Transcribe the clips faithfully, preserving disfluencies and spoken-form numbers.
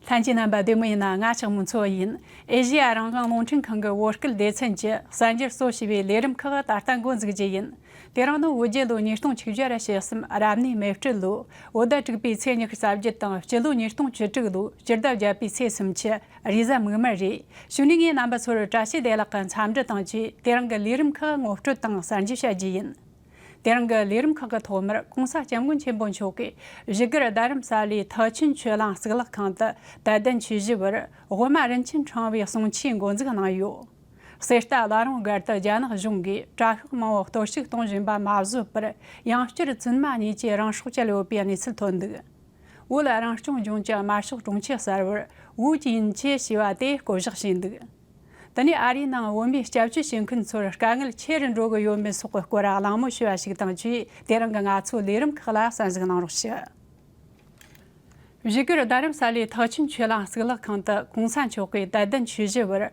ལྷན་རྒྱས་རྣམ་པ་བདེ་མོ་ཡིན་ན། ང་ཆགས་མུ་མཚོ་ཡིན། ཨེ་ཤེ་ཡ་རང་དབང་རླུང་འཕྲིན་ཁང་གི་བོད་སྐད་སྡེ་ཚན་གྱིས་གསར་འགྱུར་གཙོ་བྱས་པའི་ལས་རིམ་ཁག་ད་ལྟ་འགོ་འཛུགས་རྒྱུ་ཡིན། དེ་རིང་ནི་བོད་རྒྱལ་ལོ་ཉིས་སྟོང་བཅུ་གཅིག་ར་ཕྱེད་གསུམ་རབ་གནས་མེ་སྤྲེལ་ལོ། བོད་ཟླ་དྲུག་པའི་ཚེས་ཉི་ཤུ་རྩ་བརྒྱད་དང་། སྤྱི་ལོ་ཉིས་སྟོང་བཅུ་དྲུག་ལོའི་སྤྱི་ཟླ་བརྒྱད་པའི་ཚེས་སུམ་ཅུ། རེས་གཟའ་མིག་དམར་རེད། གཞུག་ནས་ངས་རྣམ་པ་ཚོར་བཀྲ་ཤིས་བདེ་ལེགས་ཀྱི་འཚམས་འདྲི་དང་བཅས། དེ་རིང་གི་ལས་རིམ་ཁག་ངོ་སྤྲོད་དང་གསར་འགྱུར་བཤད་རྒྱུ་ཡིན། དེ་རིང་གི་ལས་རིམ་ཁག་གི་ཐོག་མར་༸གོང་ས་༸སྐྱབས་མགོན་ཆེན་པོ་མཆོག་གིས་བཞུགས་སྒར་རྡ་རམ་ས་ལའི་མཐར་ཕྱིན་ཆོས་གླིང་གཙུག་ལག་ཁང་དུ་དད་ལྡན་ཆོས་ཞུ་བར་དབུ་མ་རིན་ཆེན་ཕྲེང་བའི་གསུང་ཆོས་འགོ་འཛུགས་གནང་ཡོད། གསེར་རྟ་བླ་རུང་སྒར་དུ་རྒྱ་ནག་གཞུང་གིས་དྲག་ཤུགས་མང་བོ་གཏོར་བཤིག་གཏོང་བཞིན་པ་མ་བཟོད་པར། ཡང་བསྐྱར་བཙུན་མ་གཉིས་ཀྱིས་རང་སྲོག་བཅད་ཡོད་པའི་གནས་ཚུལ་ཐོན་འདུག། བོད་རང་སྐྱོང་ལྗོངས་ཀྱི་དམར་ཤོག་དྲུང་ཆེ་གསར་བར་ཝུའུ་ཅིན་ཅེ་ཞེས་པ་དེས་བསྐོ་གཞག་བྱས་འདུག། དེ་ནས་ཨ་རིའི་ནང་བོད་མིའི་སྐྱབས་བཅོལ་བྱེད་མཁན་ཚོར་དཀའ་ངལ་ཆེ་རུ་འགྲོ་གི་ཡོད་མེད་སོགས་ཀྱི་སྐོར་གླེང་མོལ་ཞུས་པ་ཞིག་དང་བཅས། དེ་རིང་གི་ང་ཚོའི་ལས་རིམ་ཁག་ལ་གསན་གཟིགས་གནང་རོགས་ཞུ། བཞུགས་སྒར་རྡ་རམ་ས་ལའི་མཐར་ཕྱིན་ཆོས་གླིང་གཙུག་ལག་ཁང་དུ་༸གོང་ས་མཆོག་གིས་དད་ལྡན་ཆོས་ཞུ་བར་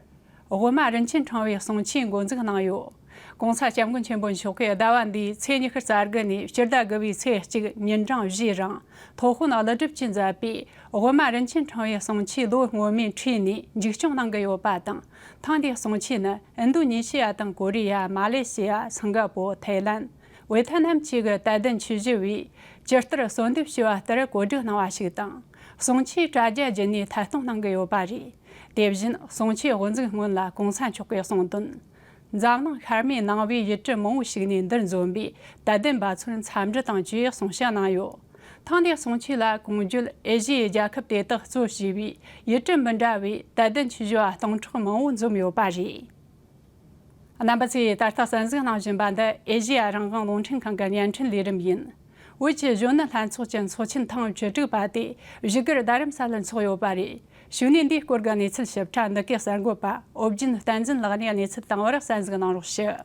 དབུ་མ་རིན་ཆེན་ཕྲེང་བའི་གསུང་ཆོས་འགོ་འཛུགས་གནང་ཡོད། ༸གོང་ས་༸སྐྱབས་མགོན་ཆེན་པོ་མཆོག་གིས་ཟླ་བ་འདིའི་ཚེས་ཉི་ཤུ་རྩ་དགུ་ནས་སྤྱི་ཟླ་དགུ་བའི་ཚེས་གཅིག་ཉིན་གྲངས་བཞིའི་རིང་། ཐོག་དཔོན་ཀླུ་སྒྲུབ་ཀྱིས་མཛད་པའི་དབུ་མ་རིན་ཆེན་ཕྲེང་བའི་གསུང་ཆོས་ལོ་སྔོན་མའི་འཁྲིས་ནས་མཇུག་སྐྱོང་གནང་གི་ཡོད་པ་དང་། ཐེངས་འདིའི་གསུང་ཆོས་ནི་ཨིན་རྡུ་ནི་ཤི་ཡ་དང་ཀོ་རི་ཡ། མ་ལེ་ཤི་ཡ། སིང་ག་པོ། ཐའི་ལན། ཝེ་ཐེ་ནམ་བཅས་ཀྱི་དད་ལྡན་ཆོས་ཞུ་བས་ཇི་ལྟར་གསོལ་འདེབས་ཞུས་པ་ལྟར་གོ་སྒྲིག་གནང་བ་ཞིག་དང་། གསུང་ཆོས་དྲ་རྒྱ་བརྒྱུད་ནས་ཐད་གཏོང་གནང་གི་ཡོད་པ་རེད། དེ་བཞིན་གསུང་ཆོས་དབུ་འཛུགས་སྔོན་ལ་༸གོང་ས་མཆོག་གིས་གསུངས་དོན། འཛམ་གླིང་ཤར་མའི་ནང་པའི་ཡུལ་གྲུ་མང་བོ་ཞིག་ནས་འདིར་འཛོམས་པའི་དད་ལྡན་པ་ཚོར་འཚམས་འདྲི་དང་བཅས་གསུང་བཤད་གནང་ཡོད། ཐེངས་འདིའི་གསུང་ཆོས་ལ་གོང་བརྗོད་ཨེ་ཤི་ཡའི་རྒྱལ་ཁབ་དེ་དག་གཙོ་བྱས་པའི་ཡུལ་གྲུ་མི་འདྲ་བའི་དད་ལྡན་ཆོས་ཞུ་བ་སྟོང་ཕྲག་མང་བོ་འཛོམས་ཡོད་པ་རེད། རྣམ་པ་ཚོས་ད་ལྟ་གསན་གཟིགས་གནང་བཞིན་པ་འདི་ཨེ་ཤེ་ཡ་རང་དབང་རླུང་འཕྲིན་ཁང་གི་བརྙན་འཕྲིན་ལས་རིམ་ཡིན། བོད་ཀྱི་གཞོན་ནུ་ལྷན་ཚོགས་ཀྱི་ཚོགས་ཆེན་ཐེངས་བཅུ་དྲུག་པ་དེ་བཞུགས་སྒར་རྡ་རམ་ས་ལར་འཚོགས་ཡོད་པ་རེད། གཞུག་ནས་འདིའི་སྐོར་གྱི་གནས་ཚུལ་ཞིབ་ཕྲ་འདི་གའི་གསར་འགོད་པ་ཨོ་རྒྱན་བསྟན་འཛིན་ལགས་ནས་གནས་ཚུལ་བཏང་བར་གསན་གཟིགས་གནང་རོགས་ཞུ།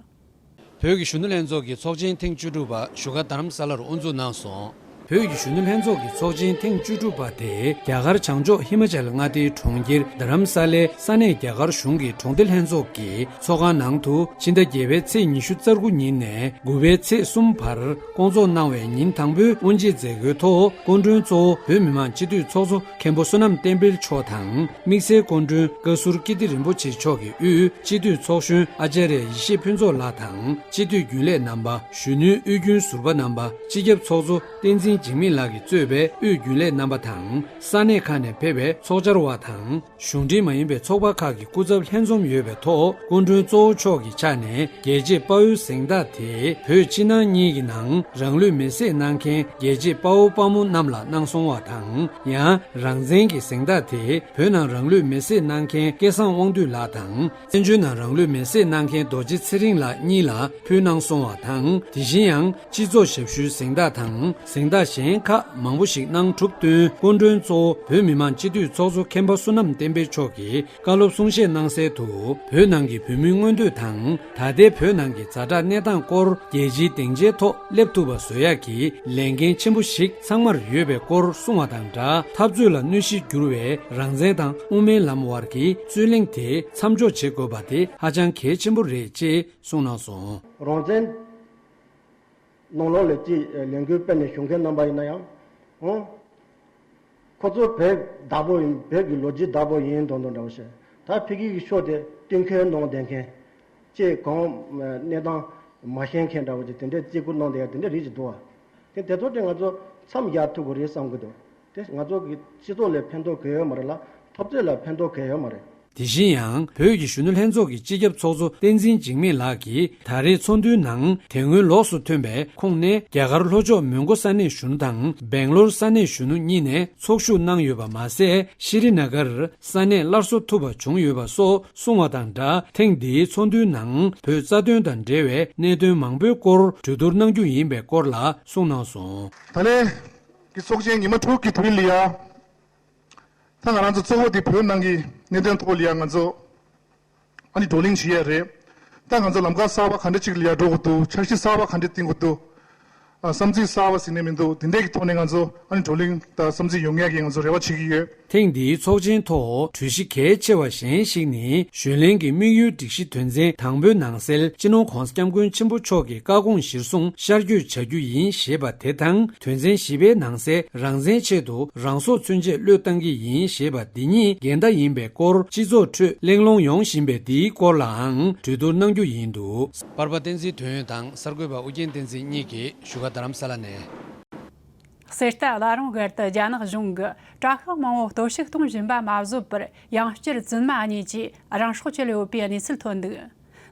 བོད་ཀྱི་གཞོན་ནུ་ལྷན་ཚོགས་ཀྱི་ཚོགས་ཆེན་ཐེངས་བཅུ་དྲུག་པ་བཞུགས་སྒར་རྡ་རམ་ས་ལར་དབུ་འཛུགས་གནང་སོང་། བོད་ཀྱི་གཞོན་ནུ་ལྷན་ཚོགས་ཀྱི་ཚོགས་ཆེན་ཐེངས་བཅུ་དྲུག་པ་དེ་རྒྱ་གར་བྱང་ཕྱོགས་ཧི་མ་ཅལ་མངའ་སྡེའི་གྲོང་ཁྱེར་རྡ་རམ་ས་ལའི་ས་གནས་རྒྱ་གར་གཞུང་གི་གྲོང་སྡེ་ལྷན་ཚོགས་ཀྱི་ཚོགས་ཁང་ནང་དུ་ཕྱི་ཟླ་བརྒྱད་པའི་ཚེས་ཉི་ཤུ་རྩ་དགུ་ཉིན་ནས་དགུ་པའི་ཚེས་གསུམ་བར་སྐོང་ཚོགས་གནང་བའི་ཉིན་དང་པོའི་དབུ་འབྱེད་མཛད་སྒོའི་ཐོག་སྐུ་མགྲོན་གཙོ་བོ་བོད་མི་མང་སྤྱི་འཐུས་ཚོགས་གཙོ་མཁན་པོ་བསོད་ནམས་བསྟན་འཕེལ་མཆོག་དང་། དམིགས་བསལ་སྐུ་མགྲོན་བཀའ་ཟུར་ཀིརྟི་རིན་པོ་ཆེ་མཆོག་གི་དབུས་སྤྱི་འཐུས་ཚོགས་གཞོན་ཨ་ཙརྱ་ཡེ་ཤེས་ཕུན་ཚོགས་ལགས་དང་། སྤྱི་འཐུས་རྒྱུན་ལས་རྣམ་པ། གཞོན་ནུའི་དབུས་རྒྱུན་ཟུར་པ་རྣམ་པ། སྤྱི་ཁྱབ་ཚོགས་གཙོ་བསྟན་འཛིན་འཇིགས་མེད་ལགས་ཀྱིས་གཙོས་པའི་དབུས་རྒྱུན་ལས་རྣམ་པ་དང་། ས་གནས་ཁག་ནས་ཕེབས་པའི་ཚོགས་བཅར་བ་དང་། གཞུང་འབྲེལ་མ་ཡིན་པའི་ཚོགས་པ་ཁག་གི་སྐུ་ཚབ་ལྷན་འཛོམས་ཡོད་པའི་ཐོག་སྐུ་མགྲོན་གཙོ་བོ་མཆོག་གི་ཕྱག་ནས་རྒྱལ་གཅེས་དཔའ་བོའི་གཟེངས་རྟགས་དེ་བོད་ཕྱི་ནང་གཉིས་ཀྱི་ནང་རང་ལུས་མེར་སྲེག་གནང་མཁན་རྒྱལ་གཅེས་དཔའ་བོ་དཔའ་མོ་རྣམས་ལ་གནང་སོང་བ་དང་། ཡང་རང་བཙན་གྱི་གཟེངས་རྟགས་དེ་བོད་ནང་རང་ལུས་མེར་སྲེག་གནང་མཁན་སྐལ་བཟང་དབང་འདུས་ལགས་དང་། བཙན་བྱོལ་ནང་རང་ལུས་མེར་སྲེག་གནང་མཁན་རྡོ་རྗེ་ཚེ་རིང་ལགས་གཉིས་ལ་ཕུལ་གནང་སོང་བ་དང་། དེ་བཞིན་ཡང་སྤྱི་ཚོགས་ཞབས་ཞུའི་གཟེངས་རྟགས་དང་གཟེངས་རྟགས་གཞན་ཁག་མང་པོ་ཞིག་གནང་གྲུབ་བསྟུན། སྐུ་མགྲོན་གཙོ་བོ་བོད་མི་མང་སྤྱི་འཐུས་ཚོགས་གཙོ་མཁན་པོ་བསོད་ནམས་བསྟན་འཕེལ་མཆོག་གིས་བཀའ་སློབ་གསུང་བཤད་གནང་གསལ་དུ། བོད་ནང་གི་བོད་མིའི་མངོན་འདོད་དང་། ད་ལྟའི་བོད་ནང་གི་ཛ་དྲག་གནས་སྟངས་སྐོར་རྒྱལ་སྤྱིའི་སྡིངས་ཆའི་ཐོག་སླེབས་ཐུབ་པ་བཟོ་ཡག་གི་ལས་འགན་ཆེན་པོ་ཞིག་ཚང་མར་ཡོད་པའི་སྐོར་གསུངས་བ་དང་སྦྲགས། འཐབ་རྩོད་ལ་གནོད་གཞི་གྱུར་བའི་རང་བཙན་དང་དབུ་མའི་ལམ་བར་གྱི་རྩོད་གླེང་དེ་མཚམས་འཇོག་བྱེད་དགོས་པ་དེ་ཧ་ཅང་གལ་ཆེན་པོ་རེད་ཅེས་གསུངས་གནང་སོང་། རང་བཙན་ནང་ལོགས་ལ་ཅིག་ལས་འགུལ་སྤེལ་ནས་བྱུང་མཁན་རྣམ་པ་ཡིན་ན་ཡང་། ཨང་། ཁོ་ཚོ་བོད་བདག་པོ་ཡིན། བོད་ཀྱི་ལོ་རྒྱུས་བདག་པོ་ཡིན་མདོག་མདོག་འདྲ་བོ་བཤད། ད་ཕ་གི་གི་ཕྱོགས་དེ་བསྟུན་མཁས་གནང་བསྡད་མཁན་ཅིག་གང་གནས་སྟངས་མ་ཤེས་མཁན་འདྲ་བོ་ཅིག་དེ་འདྲའི་བརྩི་བཀུར་གནང་བསྡད་ཡ་དེ་འདྲ་རིགས་ཅིག་འདུག་བ། དེ་དེ་ཚོ་དེ་ང་ཚོ་མཚམས་སྦྱར་ཐུབ་དགོས་རེད་བསམ་གི་འདུག་དེ་ང་ཚོ་གི་སྤྱི་ཚོགས་ལ་ཕན་ཐོགས་གང་ཡང་ཡོད་མ་རེད་ལ། འཐབ་རྩོད་ལ་ཕན་ཐོགས་གང་ཡང་ཡོད་མ་རེད། དེ་བཞིན་ཡང་བོད་ཀྱི་གཞོན་ནུ་ལྷན་ཚོགས་ཀྱི་སྤྱི་ཁྱབ་ཚོགས་གཙོ་བསྟན་འཛིན་འཇིགས་མེད་ལགས་ཀྱིས་ད་རེས་ཚོགས་འདུའི་ནང་དེ་སྔོན་ལོགས་སུ་ཐོན་པའི་ཁོངས་ནས་རྒྱ་གར་ལྷོ་ཕྱོགས་མོན་གྷོ་ས་གནས་གཞོན་ནུ་དང་སྦེང་ལོར་ས་གནས་གཞོན་ནུ་གཉིས་ནས་ཚོགས་ཞུགས་གནང་ཡོད་པ་མ་ཟད། ཤྲི་ན་གར་ས་གནས་སླར་གསོ་ཐུབ་པ་བྱུང་ཡོད་པ་སོགས་གསུངས་བ་དང་སྦྲགས། ཐེངས་འདིའི་ཚོགས་འདུའི་ནང་བོད་རྩ་དོན་དང་འབྲེལ་བའི་གནད་དོན་མང་པོའི་སྐོར་གྲོས་བསྡུར་གནང་རྒྱུ་ཡིན་པའི་སྐོར་ལ་གསུངས་གནང་སོང་། ད་ལན་གྱི་ཚོགས་ཆེན་ཉི་མ་དྲུག་གི་དུས་ལ་ཡ། ད་ང་རང་ཚོ་གཙོ་བོ་དེ་བོད་ནང་གི་གནད་དོན་ཐོག་ལ་ཡ་ང་ཚོ་ཨ་ནི་བགྲོ་གླེང་བྱེད་ཡ་རེད། ད་ང་ཚོ་ལམ་ཁ་གསར་པ་ག་འདྲ་ཅིག་ལ་ཡ་འགྲོ་དགོས་འདུག་འཆར་གཞི་གསར་པ་ག་འདྲ་བཏིང་དགོས་འདུག་ཨ། བསམ་ཚུལ་གསར་པ་ཟེར་ནས་མི་འདུག་དེ་འདྲས་ཀྱི་ཐོག་ནས་ང་ཚོ་ཨ་ནི་བགྲོ་གླེང་དང་བསམ་ཚུལ་ཡོང་ཡ་གི་ང་ཚོ་རེ་བ་བྱེད་ཀྱི་ཡོད། ཐེངས་འདིའི་ཚོགས་ཆེན་ཐོག་གྲོས་གཞི་གལ་ཆེ་བ་གཞན་ཞིག་ནི། གཞོན་ལྷན་གྱི་དམིགས་ཡུལ་སྒྲིག་གཞི་དོན་ཚན་དང་པོའི་ནང་གསལ། སྤྱི་ནོར་༧གོང་ས་༧སྐྱབས་མགོན་ཆེན་པོ་མཆོག་གི་བཀའ་དགོངས་གཞིར་བཟུང་ཤར་བསྐྱོད་བྱ་རྒྱུ་ཡིན་ཞེས་པ་དེ་དང་། དོན་ཚན་བཞི་པའི་ནང་གསལ། རང་བཙན་ཆེད་དུ་རང་སྲོག་ཚུན་ཆད་བློས་གཏང་གི་ཡིན་ཞེས་པ་འདི་གཉིས་འགལ་ཟླ་ཡིན་པའི་སྐོར། སྤྱི་ཚོགས་ཁྲོད་གླེང་སློང་ཡོང་བཞིན་པའི་འདིའི་སྐོར་ལའང་གྲོས་བསྡུར་གནང་རྒྱུ་ཡིན་འདུག་པར་པ་བསྟན་འཛིན་དོན་ཡོད་དང་གསར་འགོད་པ་ཨུ་རྒྱན་བསྟན་འཛིན་གཉིས་ཀྱིས་བཞུགས་སྒར་རྡ་རམ་ས་ལ་ནས། གསེར་རྟ་བླ་རུང་སྒར་དུ་རྒྱ་ནག་གཞུང་གིས་དྲག་ཤུགས་མང་བོ་གཏོར་བཤིག་གཏོང་བཞིན་པ་མ་བཟོད་པར། ཡང་བསྐྱར་བཙུན་མ་གཉིས་ཀྱིས་རང་སྲོག་བཅད་ཡོད་པའི་གནས་ཚུལ་ཐོན་འདུག་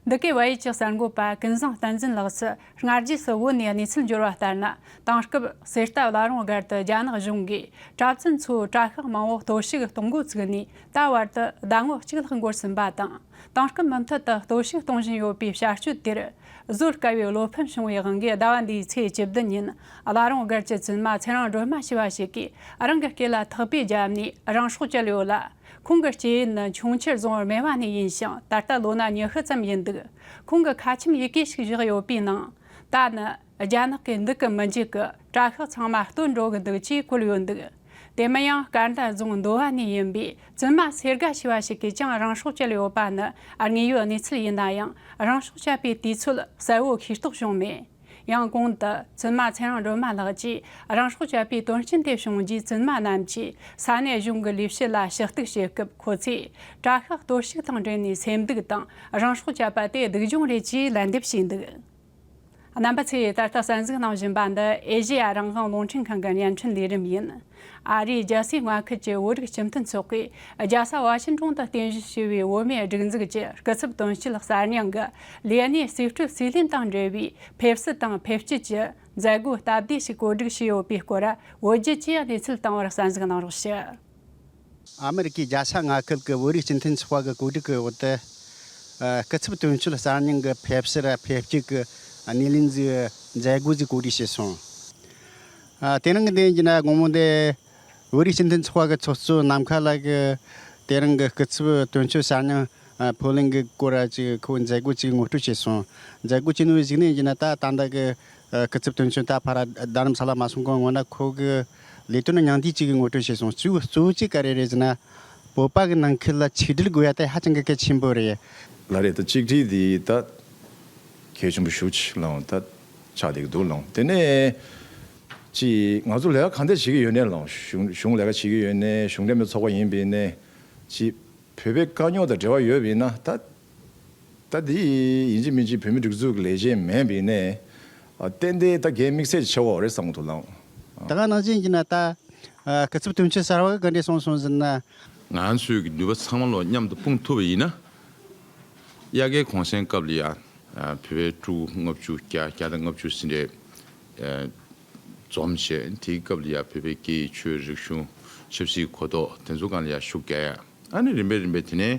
འདི་གའི་བལ་ཡུལ་གྱི་གསར་འགོད་པ་ཀུན་བཟང་བསྟན་འཛིན་ལགས་སུ་སྔ་རྗེས་སུ་བོད་ནས་གནས་ཚུལ་འབྱོར་བ་ལྟར་ན། དེང་སྐབས་གསེར་རྟ་བླ་རུང་སྒར་དུ་རྒྱ་ནག་གཞུང་གིས་གྲྭ་བཙུན་ཚོས་དྲག་ཤུགས་མང་བོ་གཏོར་བཤིག་གཏོང་འགོ་བཙུགས་ནས་ད་བར་དུ་ཟླ་ངོ་གཅིག་ལྷག་འགོར་ཟིན་པ་དང་། དེང་སྐབས་མུ་མཐུད་དུ་གཏོར་བཤིག་གཏོང་བཞིན་ཡོད་པའི་བྱ་སྤྱོད་དེར། བཟོད་དཀའ་བའི་བློ་ཕམ་བྱུང་བའི་དབང་གིས། ཟླ་བ་འདིའི་ཚེས་བཅུ་བདུན་ཉིན། བླ་རུང་སྒར་གྱི་བཙུན་མ་ཚེ་རིང་སྒྲོལ་མ་ཞེས་པ་ཞིག་གིས་རང་གི་སྐེ་ལ་ཐག་པས་བརྒྱབ་ནས་རང་སྲོག་བཅད་ཡོད་ལ། ཁོང་གི་སྐྱེས་ཡུལ་ནི་འཕྱོངས་ཁྱེར་རྫོང་སྨད་བ་ནས་ཡིན་ཞིང་། ད་ལྟ་ལོ་ན་ཉི་ཤུ་ཙམ་ཡིན་འདུག་ཁོང་གིས་ཁ་ཆེམས་ཡི་གེ་ཞིག་བཞག་ཡོད་པའི་ནང་། ད་ནི་རྒྱ་ནག་གི་འདུག་གི་མི་འཇུག་གི། དྲག་ཤུགས་ཚང་མ་གཏོར་འགྲོ་གི་འདུག་ཅེས་བཀོད་ཡོད་འདུག་དེ་མིན་ཡང་སྐར་མདའ་རྫོང་མདོ་བ་ནས་ཡིན་པའི་བཙུན་མ་སེར་སྒ་ཞེས་པ་ཞིག་གིས་ཀྱང་རང་སྲོག་བཅད་ཡོད་པ་ནི་དངོས་ཡོད་གནས་ཚུལ་ཡིན་ན་ཡང་། རང་སྲོག་བཅད་པའི་དུས་ཚོད་གསལ་བོ་ཤེས་རྟོགས་བྱུང་མེད། ཡང་གོང་དུ་བཙུན་མ་ཚེ་རིང་སྒྲོལ་མ་ལགས་ཀྱིས་རང་སྲོག་བཅད་པའི་དོན་རྐྱེན་དེ་བྱུང་རྗེས། བཙུན་མ་རྣམས་ཀྱིས་ས་གནས་གཞུང་གི་ལས་བྱེད་ལ་ཞུ་གཏུག་བྱེད་སྐབས། ཁོ་ཚོས་དྲག་ཤུགས་གཏོར་བཤིག་དང་འབྲེལ་ནས་སེམས་སྡུག་དང་རང་སྲོག་བཅད་པ་དེ་སྡུག་སྦྱོང་རེད་ཅེས་ལན་འདེབས་བྱས་འདུག་རྣམ་པ་ཚོས་ད་ལྟ་གསན་གཟིགས་གནང་བཞིན་པ་འདི་ཨེ་ཤེ་ཡ་རང་དབང་རླུང་འཕྲིན་ཁང་གི་བརྙན་འཕྲིན་ལས་རིམ་ཡིན། ཨ་རིའི་རྒྱལ་སའི་མངའ་ཁུལ་གྱི་བོད་རིགས་སྤྱི་མཐུན་ཚོགས་པས་རྒྱལ་ས་ཝ་ཤིན་ཏོན་དུ་རྟེན་གཞི་བྱས་པའི་བོད་མིའི་སྒྲིག་འཛུགས་ཀྱི་སྐུ་ཚབ་དོན་གཅོད་གསར་རྙིང་གི་ལས་གནས་རྩིས་སྤྲོད་རྩིས་ལེན་དང་འབྲེལ་བའི་ཕེབས་བསུ་དང་ཕེབས་སྐྱིད་ཀྱི་མཛད་སྒོའི་སྟབས་བདེ་ཞིག་གོ་སྒྲིག་བྱས་ཡོད་པའི་སྐོར། བོད་བརྒྱུད་ཀྱིས་གནས་ཚུལ་བཏང་བར་གསན་གཟིགས་གནང་རོགས་ཞུ། ཨ་མི་རི་ཀའི་རྒྱལ་ས་མངའ་ཁུལ་གྱི་བོད་རིགས་སྤྱི་མཐུན་ཚོགས་པ་གི་གོ་སྒྲིག་གི་འོག་ཏུ། ཨ། སྐུ་ཚབ་དོན་གཅོད་གསར་རྙིང་གི་ཕེབས་བསུ་ར་ཕེབས་སྐྱིད་ཀྱི་སྣེ་ལེན་ཟིག་མཛད་སྒོ་ཟིག་གོ་སྒྲིག་བྱས་སོང་། ཨ། དེ་རིང་གི་དེ་ཡིན་གྱི་ན་དགོང་མོ་འདི་བོད་རིགས་སྤྱི་མཐུན་ཚོགས་པ་གི་ཚོགས་གཙོ་ནམ་མཁའ་ལགས་ཀྱིས་དེ་རིང་གི་སྐུ་ཚབ་དོན་གཅོད་གསར་རྙིང་ཕོ་ལིང་གི་སྐོར་ར་ཅིག་ཁོ་མཛད་སྒོ་ཅིག་ངོ་སྤྲོད་བྱས་སོང་། མཛད་སྒོ་ཅིག་ནོ་གཟིགས་ནས་ཡིན་གྱི་ན་ད་ད་ལྟ་གི་ཨ། སྐུ་ཚབ་དོན་གཅོད་ད་ཕར་རྡ་རམ་ས་ལ་མ་སོང་གོང་སྔོན་ན་ཁོ་གི་ལས་དོན་ཉུང་བསྡུས་ཅིག་གི་ངོ་སྤྲོད་བྱས་སོང་། གཙོ་བོ་གཙོ་བོ་གཅིག་ག་རེ་རེད་ཟེར་ན། བོད་པ་གི་ནང་ཁུལ་ལ་ཆིག་སྒྲིལ་དགོས་ཡ་དེ་ཧ་ཅང་གི་གལ་ཆེན་པོ་རེད། ལ་རེད། ད་གཅིག་སྒྲིལ་དེ་ད་གལ་ཆེན་པོ་ཞེ་པོ་ཅིག་ལངས་ད་ཆགས་བསྡད་ཀྱི་འདུག་ལངས། དེ་ནས་ཅིག་ང་ཚོ་ལས་ཀ་གང་འདྲ་བྱེད་ཀྱི་ཡོད་ནའི་ལངས། གཞུང་གཞུང་ལས་ཀ་བྱེད་ཀྱི་ཡོད་ནའི། གཞུང་འབྲེལ་མའི་ཚོགས་པ་ཡིན་པ་ཡིན་ནའི་ཅིག་བོད་པའི་དཀའ་རྙོག་དང་འབྲེལ་བ་ཡོད་པ་ཡིན་ན། ད་ད་འདི་ཡིན་གཅིག་མིན་གཅིག་བོད་མི་སྒྲིག་འཛུགས་ཀྱི་ལས་བྱེད་མིན་པ་ཡིན་ནའི། ཨ། ཏན་ཏན་ད་གལ་དམིགས་བསལ་ཆེ་བ་རེད་བསམ་གྱི་འདུག་ལགས། ད་ག་ནང་བཞིན་གྱི་ན་ད། ཨ། སྐུ་ཚབ་དོན་གཅོད་གསར་པ་ག་འདྲས་སོང་སོང་ཟེར་ན། ང་ཚོས་ཀྱི་ནུས་པ་ཚང་མ་ལོ་མཉམ་དུ་སྤུངས་ཐུབ་པ་ཡིན་ན། དབྱར་ཁའི་གུང་སེང་སྐབས་ལ་ཡ། ཨ། བོད་པའི་ཕྲུ་གུ་ལྔ་བཅུ་བརྒྱ་བརྒྱ་དང་ལྔ་བཅུ་ཟིན་རེད། ཨ། འཛོམས་བྱས། དེའི་སྐབས་ལ་ཡ་བོད་པའི་སྐད་ཡིག་ཆོས་རིག་གཞུང་ཆབ་སྲིད་གོ་རྟོགས་དེ་ཚོ་སྒང་ལ་ཡ་ཤུགས་རྒྱག་ཡ། ཨ་ནི་རིམ་པས་རིམ་པས་དེ་ནས།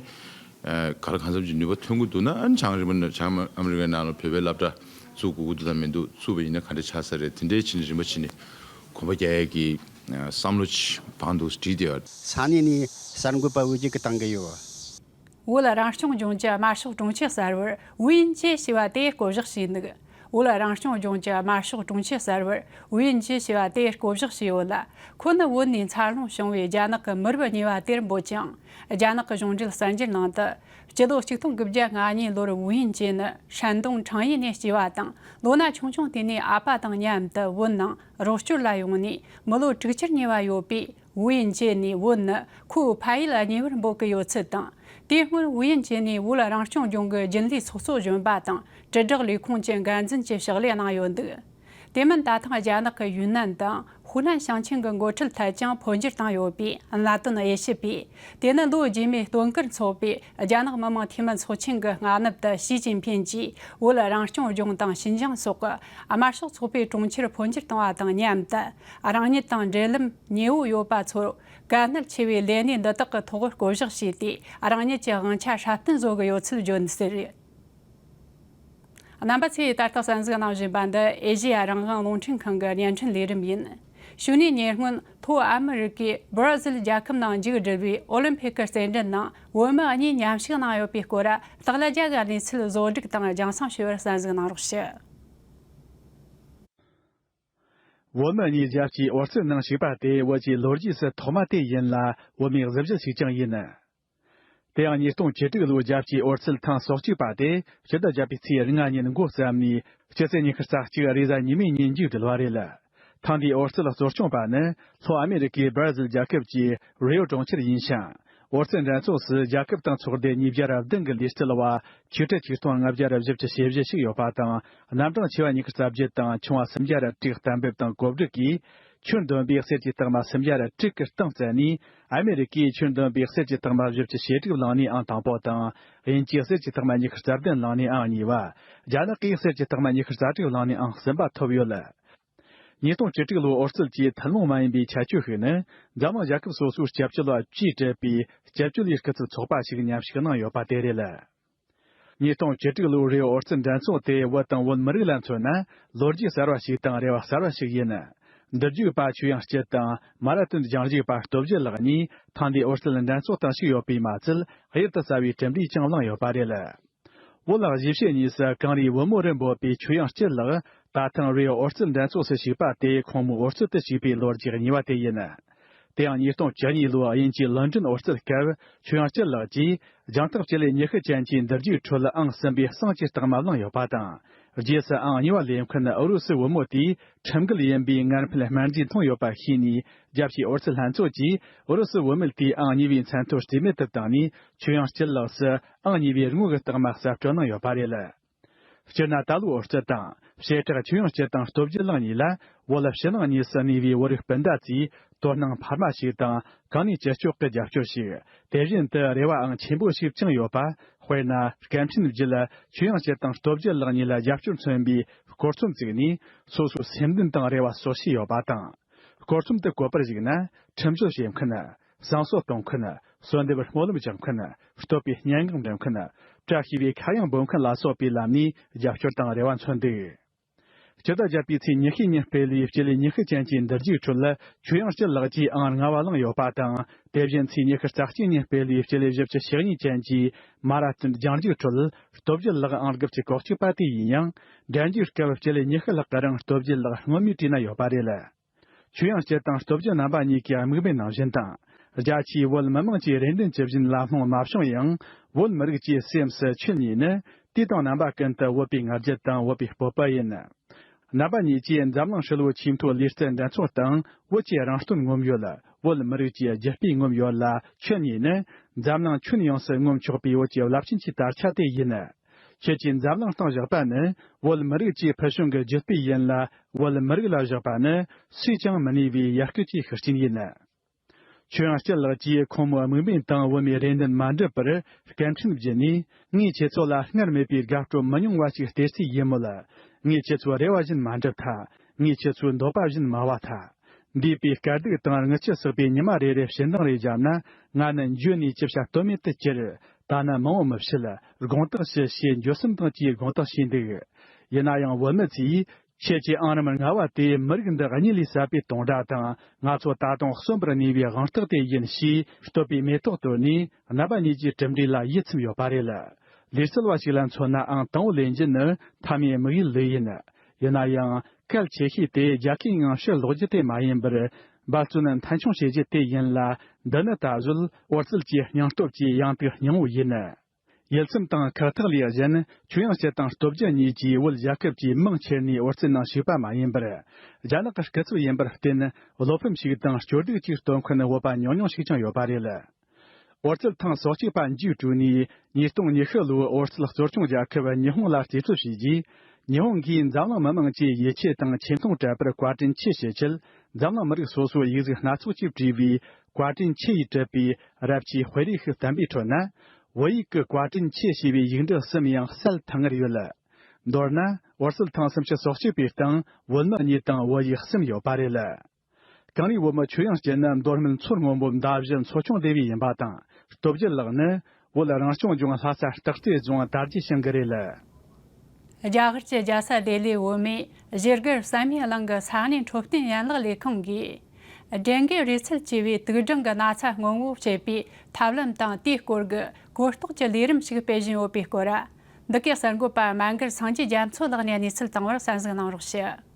ཨ། ག་ལ་གང་འཚམ་གྱི་ནུས་པ་ཐོན་གྱི་འདུག་ན། ཨ་ནི་བྱང་རིམ་པ་བྱང་ཨ་མི་རི་ཀའི་ནང་ལ་བོད་པའི་སློབ་གྲྭ་བཙུགས་དགོས་ཀྱི་འདུག་དང་མི་འདུག་བཙུགས་པ་ཡིན་ན་ག་འདྲ་ཆགས་ས་རེད། དེ་འདྲའི་ཕྱིན་རིམ་པ་ཕྱིན་ནས་གོམ་པ་རྒྱག་ཡས་ཀྱི་བསམ་བློ་ཅིག་བཏང་འདུག་བྲིས་བསྡད་ཡོད། ས་གནས་ནས་གསར་འགོད་པ་འོས་བསྡུ་གི་བཏང་གི་ཡོད། བོད་རང་སྐྱོང་ལྗོངས་ཀྱི་དམར་ཤོག་དྲུང་ཆེ་གསར་པར་ཝུའུ་ཡིན་ཅེ་ཞེས་པ་དེ་བསྐོ་གཞག་བྱས་འདུག་བོད་རང་སྐྱོང་ལྗོངས་ཀྱི་དམར་ཤོག་དྲུང་ཆེ་གསར་པར་ཝུའུ་ཡིན་ཅེ་ཞེས་པ་དེ་བསྐོ་གཞག་བྱས་ཡོད་ལ། ཁོ་ནི་བོད་ནས་འཚར་ལོངས་བྱུང་བའི་རྒྱ་ནག་གི་མི་རབས་གཉིས་པ་དེར་འབོད་ཅིང་། རྒྱ་ནག་གི་གཞུང་འབྲེལ་གསར་འགྱུར་ནང་དུ། སྤྱི་ལོ་ཆིག་སྟོང་དགུ་བརྒྱ་ང་གཉིས་ལོར་ཝུའུ་ཡིན་ཅེ་ནི་ཧྲན་ཏུང་ཁྲང་ཡིན་ནས་སྐྱེས་པ་དང་། ལོ་ན་ཆུང་ཆུང་དུས་ནས་ཨ་ཕ་དང་མཉམ་དུ་བོད་ནང་རོགས་སྐྱོར་ལ་ཡོང་ནས་མི་ལོ་དྲུག་ཅུར་ཉེ་བ་ཡོད་པའི། ཝུའུ་ཡིན་ཅེ་ནས་བོད་ནི་ཁོའི་ཕ་ཡུལ་གཉིས་པར་འབོད་ཀྱི་ཡོད་ཚུལ་དང་། དེ་སྔོན་ཝུའུ་ཡིན་ཅེ་ནས་བོད་རང་སྐྱོང་ལྗོངས་ཀྱི་རྒྱུན་ལས་ཚོགས་གཙོ་གཞོན་པ་དང་། དྲིལ་བསྒྲགས་ལས་ཁུངས་ཀྱི་འགན་འཛིན་གྱི་ཕྱག་ལས་གནང་ཡོད་འདུག་དེ་མིན་ད་ཐེངས་རྒྱ་ནག་གི་ཡུན་ནན་དང་ཧུའུ་ནན་ཞིང་ཆེན་གྱི་འགོ་ཁྲིད་ཐད་ཀྱང་འཕོ་འགྱུར་བཏང་ཡོད་པའི་གནད་དོན་དབྱེ་ཞིབ་པས། དེ་ནི་ལོ་རྗེས་མའི་སྟོན་ཁར་འཚོགས་པའི་རྒྱ་ནག་མི་དམངས་འཐུས་མི་ཚོགས་ཆེན་གྱི་སྔ་ནུབ་ཏུ་ཞི་ཅིན་ཕིན་གྱིས་བོད་རང་སྐྱོང་ལྗོངས་དང་ཞིན་ཅང་སོགས་ཀྱི་དམར་ཤོག་ཚོགས་པའི་གྲོང་ཁྱེར་འཕོ་འགྱུར་བཏང་བ་དང་མཉམ་དུ། རང་ཉིད་དང་འབྲེལ་ལམ་ཉེ་བོ་ཡོད་པ་ཚོར་གལ་གནད་ཆེ་བའི་ལས་གནས་འདི་དག་གི་ཐོག་བསྐོ་གཞག་བྱས་ཏེ། རང་ཉིད་ཀྱི་དབང་ཆ་སྲ་བརྟན་བཟོ་གི་ཡོད་ཚུལ་བརྗོད་འདུག་ཟེར། རྣམ་པ་ཚོས་ད་ལྟ་གསན་གཟིགས་གནང་བཞིན་པ་འདི་ཨེ་ཤེ་ཡ་རང་དབང་རླུང་འཕྲིན་ཁང་གི་བརྙན་འཕྲིན་ལས་རིམ་ཡིན། ཞུ་ནས་ཉེ་སྔོན་ལྷོ་ཨ་མི་རི་ཀའི་སྦར་ཟིལ་རྒྱལ་ཁབ་ནང་མཇུག་བསྒྲིལ་བའི་ཨོ་ལིམ་ཕིག་གི་རྩེད་འགྲན་ནང་བོད་མི་གཉིས་མཉམ་ཞུགས་གནང་ཡོད་པའི་སྐོར་སྟག་ལྷ་རྒྱལ་གྱི་གནས་ཚུལ་བཟོ་སྒྲིག་དང་རྒྱང་སྲིང་ཞུ་བར་གསན་གཟིགས་གནང་རོགས་ཞུ། བོད་མི་གཉིས་རྒྱལ་སྤྱིའི་འོར་སྐྱོད་ནང་ཞུགས་པ་དེ་བོད་ཀྱི་ལོ་རྒྱུས་སུ་ཐོག་མ་དེ་ཡིན་ལ། བོད་མིའི་གཟི་བརྗིད་ཞིག་ཀྱང་ཡིན། དེ་ཡང་ཉིས་སྟོང་བཅུ་དྲུག་ལོའི་རྒྱལ་སྤྱིའི་འོར་སྐྱོད་ཐེངས་སོ་གཅིག་པ་དེ་སྤྱི་ཟླ་བརྒྱད་པའི་ཚེས་ལྔ་ཉིན་འགོ་བརྩམས་ནས། སྤྱི་ཚེས་ཉི་ཤུ་རྩ་གཅིག་རེས་གཟའ་ཉི་མའི་ཉིན་མཇུག་བསྒྲིལ་བ་རེད། ཐེངས་འདིའི་འོར་སྐྱོད་གཙོ་སྐྱོང་པ་ནི་ལྷོ་ཨ་མེ་རི་ཀའི་སྦར་ཟིལ་རྒྱལ་ཁབ་ཀྱི་རི་ཡོ་གྲོང་ཁྱེར་ཡིན་ཞིང་། འོར་སྐྱོད་འགྲན་ཚོགས་སུ་རྒྱལ་ཁབ་དང་ཚོགས་སྡེ་ཉིས་བརྒྱ་བདུན་གྱི་ལུས་རྩལ་བ་ཆིག་ཁྲི་ཆིག་སྟོང་ལྔ་བརྒྱ་བཞི་བཅུ་ཞེ་བཞི་ཞིག་ཡོད་པ་དང་། རྣམ་གྲངས་ཆེ་བ་ཉི་ཤུ་རྩ་བརྒྱད་དང་ཆུང་བ་སུམ་བརྒྱ་དྲུག་གཏན་འབེབས་དང་གོ་སྒྲིག་གིས། ཆོས་འདོན་པའི་གསེར་གྱི་རྟགས་མ་སུམ་བརྒྱ་དྲུག་གི་སྟེང་བཙལ་ནས། ཨ་མེ་རི་ཀས་ཆོས་འདོན་པའི་གསེར་གྱི་རྟགས་མ་བཞི་བཅུ་ཞེ་དྲུག་བླངས་ནས་ཨང་དང་པོ་དང་། དབྱིན་ཇིས་གསེར་གྱི་རྟགས་མ་ཉི་ཤུ་རྩ་བདུན་བླངས་ནས་ཨང་གཉིས་པ། རྒྱ་ནག་གིས་གསེར་གྱི་རྟགས་མ་ཉི་ཤུ་རྩ་དྲུག་བླངས་ནས་ཨང་གསུམ་པ་ཐོབ་ཡོད། ཉིས་སྟོང་བཅུ་དྲུག་ལོའི་འོར་སྐྱོད་ཀྱི་ཐུན་མོང་མ་ཡིན་པའི་ཁྱད་ཆོས་ཤིག་ནི། འཛམ་གླིང་རྒྱལ་ཁབ་སོ་སོའི་སྐྱབས་བཅོལ་བ་བཅས་སྤྲད་པའི་སྐྱབས་བཅོལ་བའི་སྐུ་ཚབ་ཚོགས་པ་ཞིག་མཉམ་ཞུགས་གནང་ཡོད་པ་དེ་རེད། ཉིས་སྟོང་བཅུ་དྲུག་ལོའི་རི་ཡོ་འོར་སྐྱོད་འགྲན་ཚོགས་དེ་བོད་དང་བོད་མི་རིགས་ལ་མཚོན་ན། ལོ་རྒྱུས་གསར་བ་ཞིག་དང་རེ་བ་གསར་བ་ཞིག་ཡིན། འདུར་རྒྱུག་པ་ཆོས་དབྱངས་སྐྱིད་དང་། མ་ར་ཐོན་རྒྱང་རྒྱུག་པ་སྟོབས་རྒྱལ་ལགས་གཉིས་ཐེངས་འདིའི་འོར་སྐྱོད་འགྲན་ཚོགས་དང་ཞུགས་ཡོད་པས་མ་ཚད། གཡུར་དུ་ཟ་བའི་གྲུབ་འབྲས་ཀྱང་བླངས་ཡོད་པ་རེད། བོད་ལ་གཞིས་བྱེས་གཉིས་སུ་གངས་རིའི་བུ་མོ་རུ་འབོད་པའི་ཆོས་དབྱངས་སྐྱིད་ལགས། ད་ཐེངས་རི་ཡོ་འོར་སྐྱོད་འགྲན་ཚོགས་སུ་ཞུགས་པ་དེ་ཁོང་མོའི་འོར་སྐྱོད་དུ་ཞུགས་པའི་ལོ་རྒྱུས་གཉིས་པ་དེ་ཡིན། དེ་ཡང་ཉིས་སྟོང་བཅུ་གཉིས་ལོའི་དབྱིན་ཇིའི་ལོན་ཀྲིན་འོར་སྐྱོད་སྐབས། ཆོས་དབྱངས་སྐྱིད་ལགས་ཀྱིས་རྒྱང་ཐག་སྤྱི་ལེ་ཉི་ཤུ་ཅན་གྱི་འདུར་རྒྱུག་ཁྲོད་ཨང་གསུམ་པའི་གསང་གི་རྟགས་མ་བླངས་ཡོད་པ་དང་། རྗེས་སུ་ཨང་གཉིས་པ་ལེན་མཁན་ཨུ་རུ་སུའི་བུ་མོ་དེས་ཁྲིམས་འགལ་ཡིན་པའི་ངན་ཕན་སྨན་རྫས་འཐུང་ཡོད་པ་ཤེས་ནས། རྒྱལ་སྤྱིའི་འོར་སྐྱོད་ལྷན་ཚོགས་ཀྱིས་ཨུ་རུ་སུའི་བུད་མེད་དེའི་ཨང་གཉིས་པའི་མཚན་ཐོ་རྩིས་མེད་དུ་བཏང་ནས། ཆོས་དབྱངས་སྐྱིད་ལགས་སུ་ཨང་གཉིས་པའི་དངོས་ཀྱི་རྟགས་མ་གསར་སྤྲོད་གནང་ཡོད་པ་རེད། སྤྱིར་ན་ད་ལོའི་འོར་སྐྱོད་དང་། བྱེ་བྲག་ཆོས་དབྱངས་སྐྱིད་དང་སྟོབས་རྒྱལ་ལགས་གཉིས་ལ། བོད་ཕྱི་ནང་གཉིས་སུ་གནས་པའི་བོད་རིགས་སྤུན་ཟླ་ཚོས་དོ་སྣང་འཕར་མ་ཞིག་དང་། གང་ནུས་ཅི་ལྕོགས་ཀྱིས་རྒྱབ་སྐྱོར་ཞིག་དེ་བཞིན་དུ་རེ་བའང་ཆེན་པོ་ཞིག་བཅངས་ཡོད་པ། དཔེར་ན། སྐད་འཕྲིན་བརྒྱུད་ཆོས་དབྱངས་སྐྱིད་དང་སྟོབས་རྒྱལ་ལགས་གཉིས་ལ་རྒྱབ་སྐྱོར་མཚོན་པའི་སྐོར་ཚོམས་བཙུགས་ནས། སོ་སོའི་སེམས་འདུན་དང་རེ་བ་སོགས་བྱས་ཡོད་པ་དང་། སྐོར་ཚོམས་དེ་བཀོད་པར་གཞིགས་ན། ཁྲིམས་གཅོད་བྱེད་མཁན། བསམ་ཚུལ་གཏོང་མཁན། གསོལ་འདེབས་སྨོན་ལམ་རྒྱག་མཁན། བསྟོད་པའི་སྙན་ངག་འབྲི་མཁན། བཀྲ་ཤིས་པའི་ཁ་གཡང་འབོད་མཁན་ལ་སོགས་པའི་ལམ་ནས་རྒྱབ་སྐྱོར་དང་རེ་བ་མཚོན་འདུག་སྤྱི་ཟླ་བརྒྱད་པའི་ཚེས་ཉི་ཤུའི་ཉིན་སྤེལ་བའི་སྤྱི་ལེ་ཉི་ཤུ་ཅན་གྱི་འདུར་རྒྱུག་ཁྲོད། ཆོས་དབྱངས་སྐྱིད་ལགས་ཀྱིས་ཨང་ལྔ་བ་བླངས་ཡོད་པ་དང་། དེ་བཞིན་ཚེས་ཉི་ཤུ་རྩ་གཅིག་ཉིན་སྤེལ་བའི་སྤྱི་ལེ་བཞི་བཅུ་ཞེ་གཉིས་ཅན་གྱི་མ་ར་ཐོན་རྒྱང་རྒྱུག་ཁྲོད། སྟོབས་རྒྱལ་ལགས་ཨང་དགུ་བཅུ་གོ་གཅིག་པ་དེ་ཡིན་ཡང་། འགྲན་རྒྱུག་སྐབས་སྤྱི་ལེ་ཉི་ཤུ་ལྷག་གི་རིང་སྟོབས་རྒྱལ་ལགས་སྔོན་མའི་གྲས་ན་ཡོད་པ་རེད། ཆོས་དབྱངས་སྐྱིད་དང་སྟོབས་རྒྱལ་རྣམ་པ་གཉིས་ཀྱི་དམིགས་འབེན་ནང་བཞིན་དང་། རྒྱ་ཆེའི་བོད་མི་མང་གི་རེ་འདུན་ཇི་བཞིན་ལམ་ལྷོང་མ་བྱུང་ཡང་། བོད་མི་རིགས་ཀྱི་སེམས་སུ་ཁྱེད་གཉིས་ནི་དུས་དང་རྣམ་པ་ཀུན་ཏུ་བོད་པའི་ང་རྒྱལ་དང་བོད་པའི་སྤོབས་པ་ཡིན། རྣམ་པ་གཉིས་ཀྱིས་འཛམ་གླིང་ཧྲིལ་བོའི་ཆེས་མཐོའི་ལུས་རྩལ་འགྲན་ཚོགས་སྟེང་བོད་ཀྱི་རང་རྟོན་ངོམ་ཡོད། བོད་མི་རིགས་ཀྱི་རྒྱུ་སྤུས་ངོམ་ཡོད་ལ། ཁྱེད་གཉིས་ནི་འཛམ་གླིང་ཁྱོན་ཡོངས་སུ་ངོམ་ཆོག་པའི་བོད་ཀྱི་རླབས་ཆེན་གྱི་དར་ཆ་དེ་ཡིན། ཁྱེད་ཀྱིས་འཛམ་གླིང་སྟེང་བཞག་པ་ནི་བོད་མི་རིགས་ཀྱི་ཕུལ་བྱུང་གི་རྒྱུ་སྤུས་ཡིན་ལ། བོད་མི་རིགས་ལ་བཞག་པ་ནི་སུས་ཀྱང་མི་ནུས་པའི་ཡར་སྐུལ་གྱི་ཤུགས་རྐྱེན་ཡིན། ཆོས་དབྱངས་སྐྱིད་ལགས་ཀྱིས་ཁོང་མོའི་དམིགས་འབེན་དང་བོད་མིའི་རེ་འདུན་མ་འགྲུབ་པར་སྐད་འཕྲིན་བརྒྱུད་ནས། ངས་ཁྱེད་ཚོ་ལ་སྔར་མེད་པའི་དགའ་སྤྲོ་མི་ཉུང་བ་ཞིག་སྟེར་རྩིས་ཡིན་མོད། ངས་ཁྱེད་ཚོའི་རེ་བ་བཞིན་མ་འགྲུབ་ཐལ། ངས་ཁྱེད་ཚོའི་འདོད་པ་བཞིན་མ་བ་ཐལ། འདས་པའི་དཀའ་སྡུག་དང་རྔུལ་ཆུ་བསགས་པའི་ཉི་མ་རེ་རེ་ཞུ་འདང་རེ་བརྒྱབ་ན། ང་ནི་འགྱོད་ནས་ཅི་བྱ་གཏོལ་མེད་དུ་གྱུར། ད་ནི་མང་བོ་མི་བཤད། དགོངས་དག་ཞུ་ཞེས་འགྱོད་སེམས་དང་བཅས་དགོངས་དག་ཞུས་འདུག་ཡིན་ན་ཡང་བོད་མི་ཚོས། ཁྱེད་ཀྱི་ཨང་རིམ་ལྔ་བ་དེས་མི་རིགས་འདི་གཉིད་ལས་སད་པའི་དུང་སྒྲ་དང་། ང་ཚོ་ད་དུང་གསོན་པོར་གནས་པའི་དབང་རྟགས་དེ་ཡིན་ཞེས་བསྟོད་པའི་མེ་ཏོག་གཏོར་ནས། རྣམ་པ་གཉིས་ཀྱི་གྲུབ་འབྲས་ལ་ཡིད་ཚིམ་ཡོད་པ་རེད། ལུས་རྩལ་བ་ཞིག་ལ་མཚོན་ན་ཨང་དང་པོ་ལེན་རྒྱུ་ནི་མཐའ་མའི་དམིགས་ཡུལ་ལོས་ཡིན། ཡིན་ན་ཡང་། གལ་ཆེ་ཤོས་དེ་རྒྱལ་ཁའི་ངང་ཕྱིར་ལོག་རྒྱུ་དེ་མ་ཡིན་པར། འབད་བརྩོན་མཐའ་འཁྱོངས་བྱེད་རྒྱུ་དེ་ཡིན་ལ། འདི་ནི་ད་གཟོད་འོལ་ཚོད་ཀྱི་སྙིང་སྟོབས་ཀྱི་ཡང་དུ་སྙིང་བོ་ཡིན། ཡིད་ཚིམ་དང་ཁག་ཐེག་ལས་གཞན། ཆོས་དབྱངས་སྐྱིད་དང་སྟོབས་རྒྱལ་གཉིས་ཀྱིས་བོད་རྒྱལ་ཁབ་ཀྱི་མིང་ཁྱེར་ནས་འོལ་ཚོད་ནང་ཞུགས་པ་མ་ཡིན་པར། རྒྱ་ནག་གི་སྐུ་ཚབ་ཡིན་པར་བརྟེན། བློ་ཕམ་ཞིག་དང་སྐྱོ་སྡུག་ཅིག་སྟོན་མཁན་བོད་པ་ཉུང་ཉུང་ཞིག་ཀྱང་ཡོད་པ་རེད། འོལ་ཚོད་ཐེངས་སོ་གཅིག་པ་མཇུག་གྲོལ་ནས། ཉིས་སྟོང་ཉི་ཤུ་ལོའི་འོལ་ཚོད་གཙོ་སྐྱོང་རྒྱལ་ཁབ་ཉི་ཧོང་ལ་རྩིས་སྤྲོད་བྱས་རྗེས། ཉི་ཧོང་གིས་འཛམ་གླིང་མི་མང་གི་ཡིད་ཆེས་དང་ཆེ་མཐོང་སྤྲད་པར་བཀའ་དྲིན་ཆེ་ཞུ་ཆེད། འཛམ་གླིང་མི་རིགས་སོ་སོའི་ཡིག་གཟུགས་སྣ་ཚོགས་ཀྱིས་བྲིས་པའི་བཀའ་དྲིན་ཆེ་ཡིས་གྲུབ་པའི་རབ་ཆེའི་དཔེ་རིས་ཤིག་བསྟན་པའི་ཁྲོད་ན། བོད་ཡིག་གི་བཀའ་དྲིན་ཆེ་ཞེས་པའི་ཡིག་འབྲུ་གསུམ་ཡང་གསལ་ཐང་ངེར་ཡོད། མདོར་ན། འོལ་ཚོད་ཐེངས་སུམ་ཅུ་སོ་གཅིག་པའི་སྟེང་བོད་མི་གཉིས་དང་བོད་ཡིག་གསུམ་ཡོད་པ་རེད། གངས་རིའི་བུ་མོ་ཆོས་དབྱངས་སྐྱིད་ནི་མདོ་སྨད་མཚོ་སྔོན་པོའི་མདའ་བཞི་མཚོ་ཆུང་སྡེ་བའི་ཡིན་པ་དང་། སྟོབས་རྒྱལ་ལགས་ནི་བོད་རང་སྐྱོང་ལྗོངས་ལྷ་ས་སྟག་རྩེ་རྫོང་དར་རྒྱས་ཞིང་གི་རེད། རྒྱ་གར་གྱི་རྒྱལ་ས་ལྡི་ལིའི་བོད་མིའི་གཞིས་སྒར་བསམ་ཡས་གླིང་གི་ས་གནས་འཕྲོད་བསྟེན་ཡན་ལག་ལས་ཁུངས་ཀྱིས། ཌེང་གི་རུས་ཚད་ཆེ་བའི་དུག་སྦྲང་གི་ན་ཚ་སྔོན་འགོག་བྱེད་པའི་ཐབས་ལམ་དང་དེའི་སྐོར་གྱི་གོ་རྟོགས་ཀྱི་ལས་རིམ་ཞིག་སྤེལ་བཞིན་ཡོད་པའི་སྐོར། འདི་གའི་གསར་འགོད་པ་མན་གྷར་སངས་རྒྱས་རྒྱ་མཚོ་ལགས་ནས་གནས་ཚུལ་བཏང་བར་གསན་གཟིགས་གནང་རོགས་ཞུ།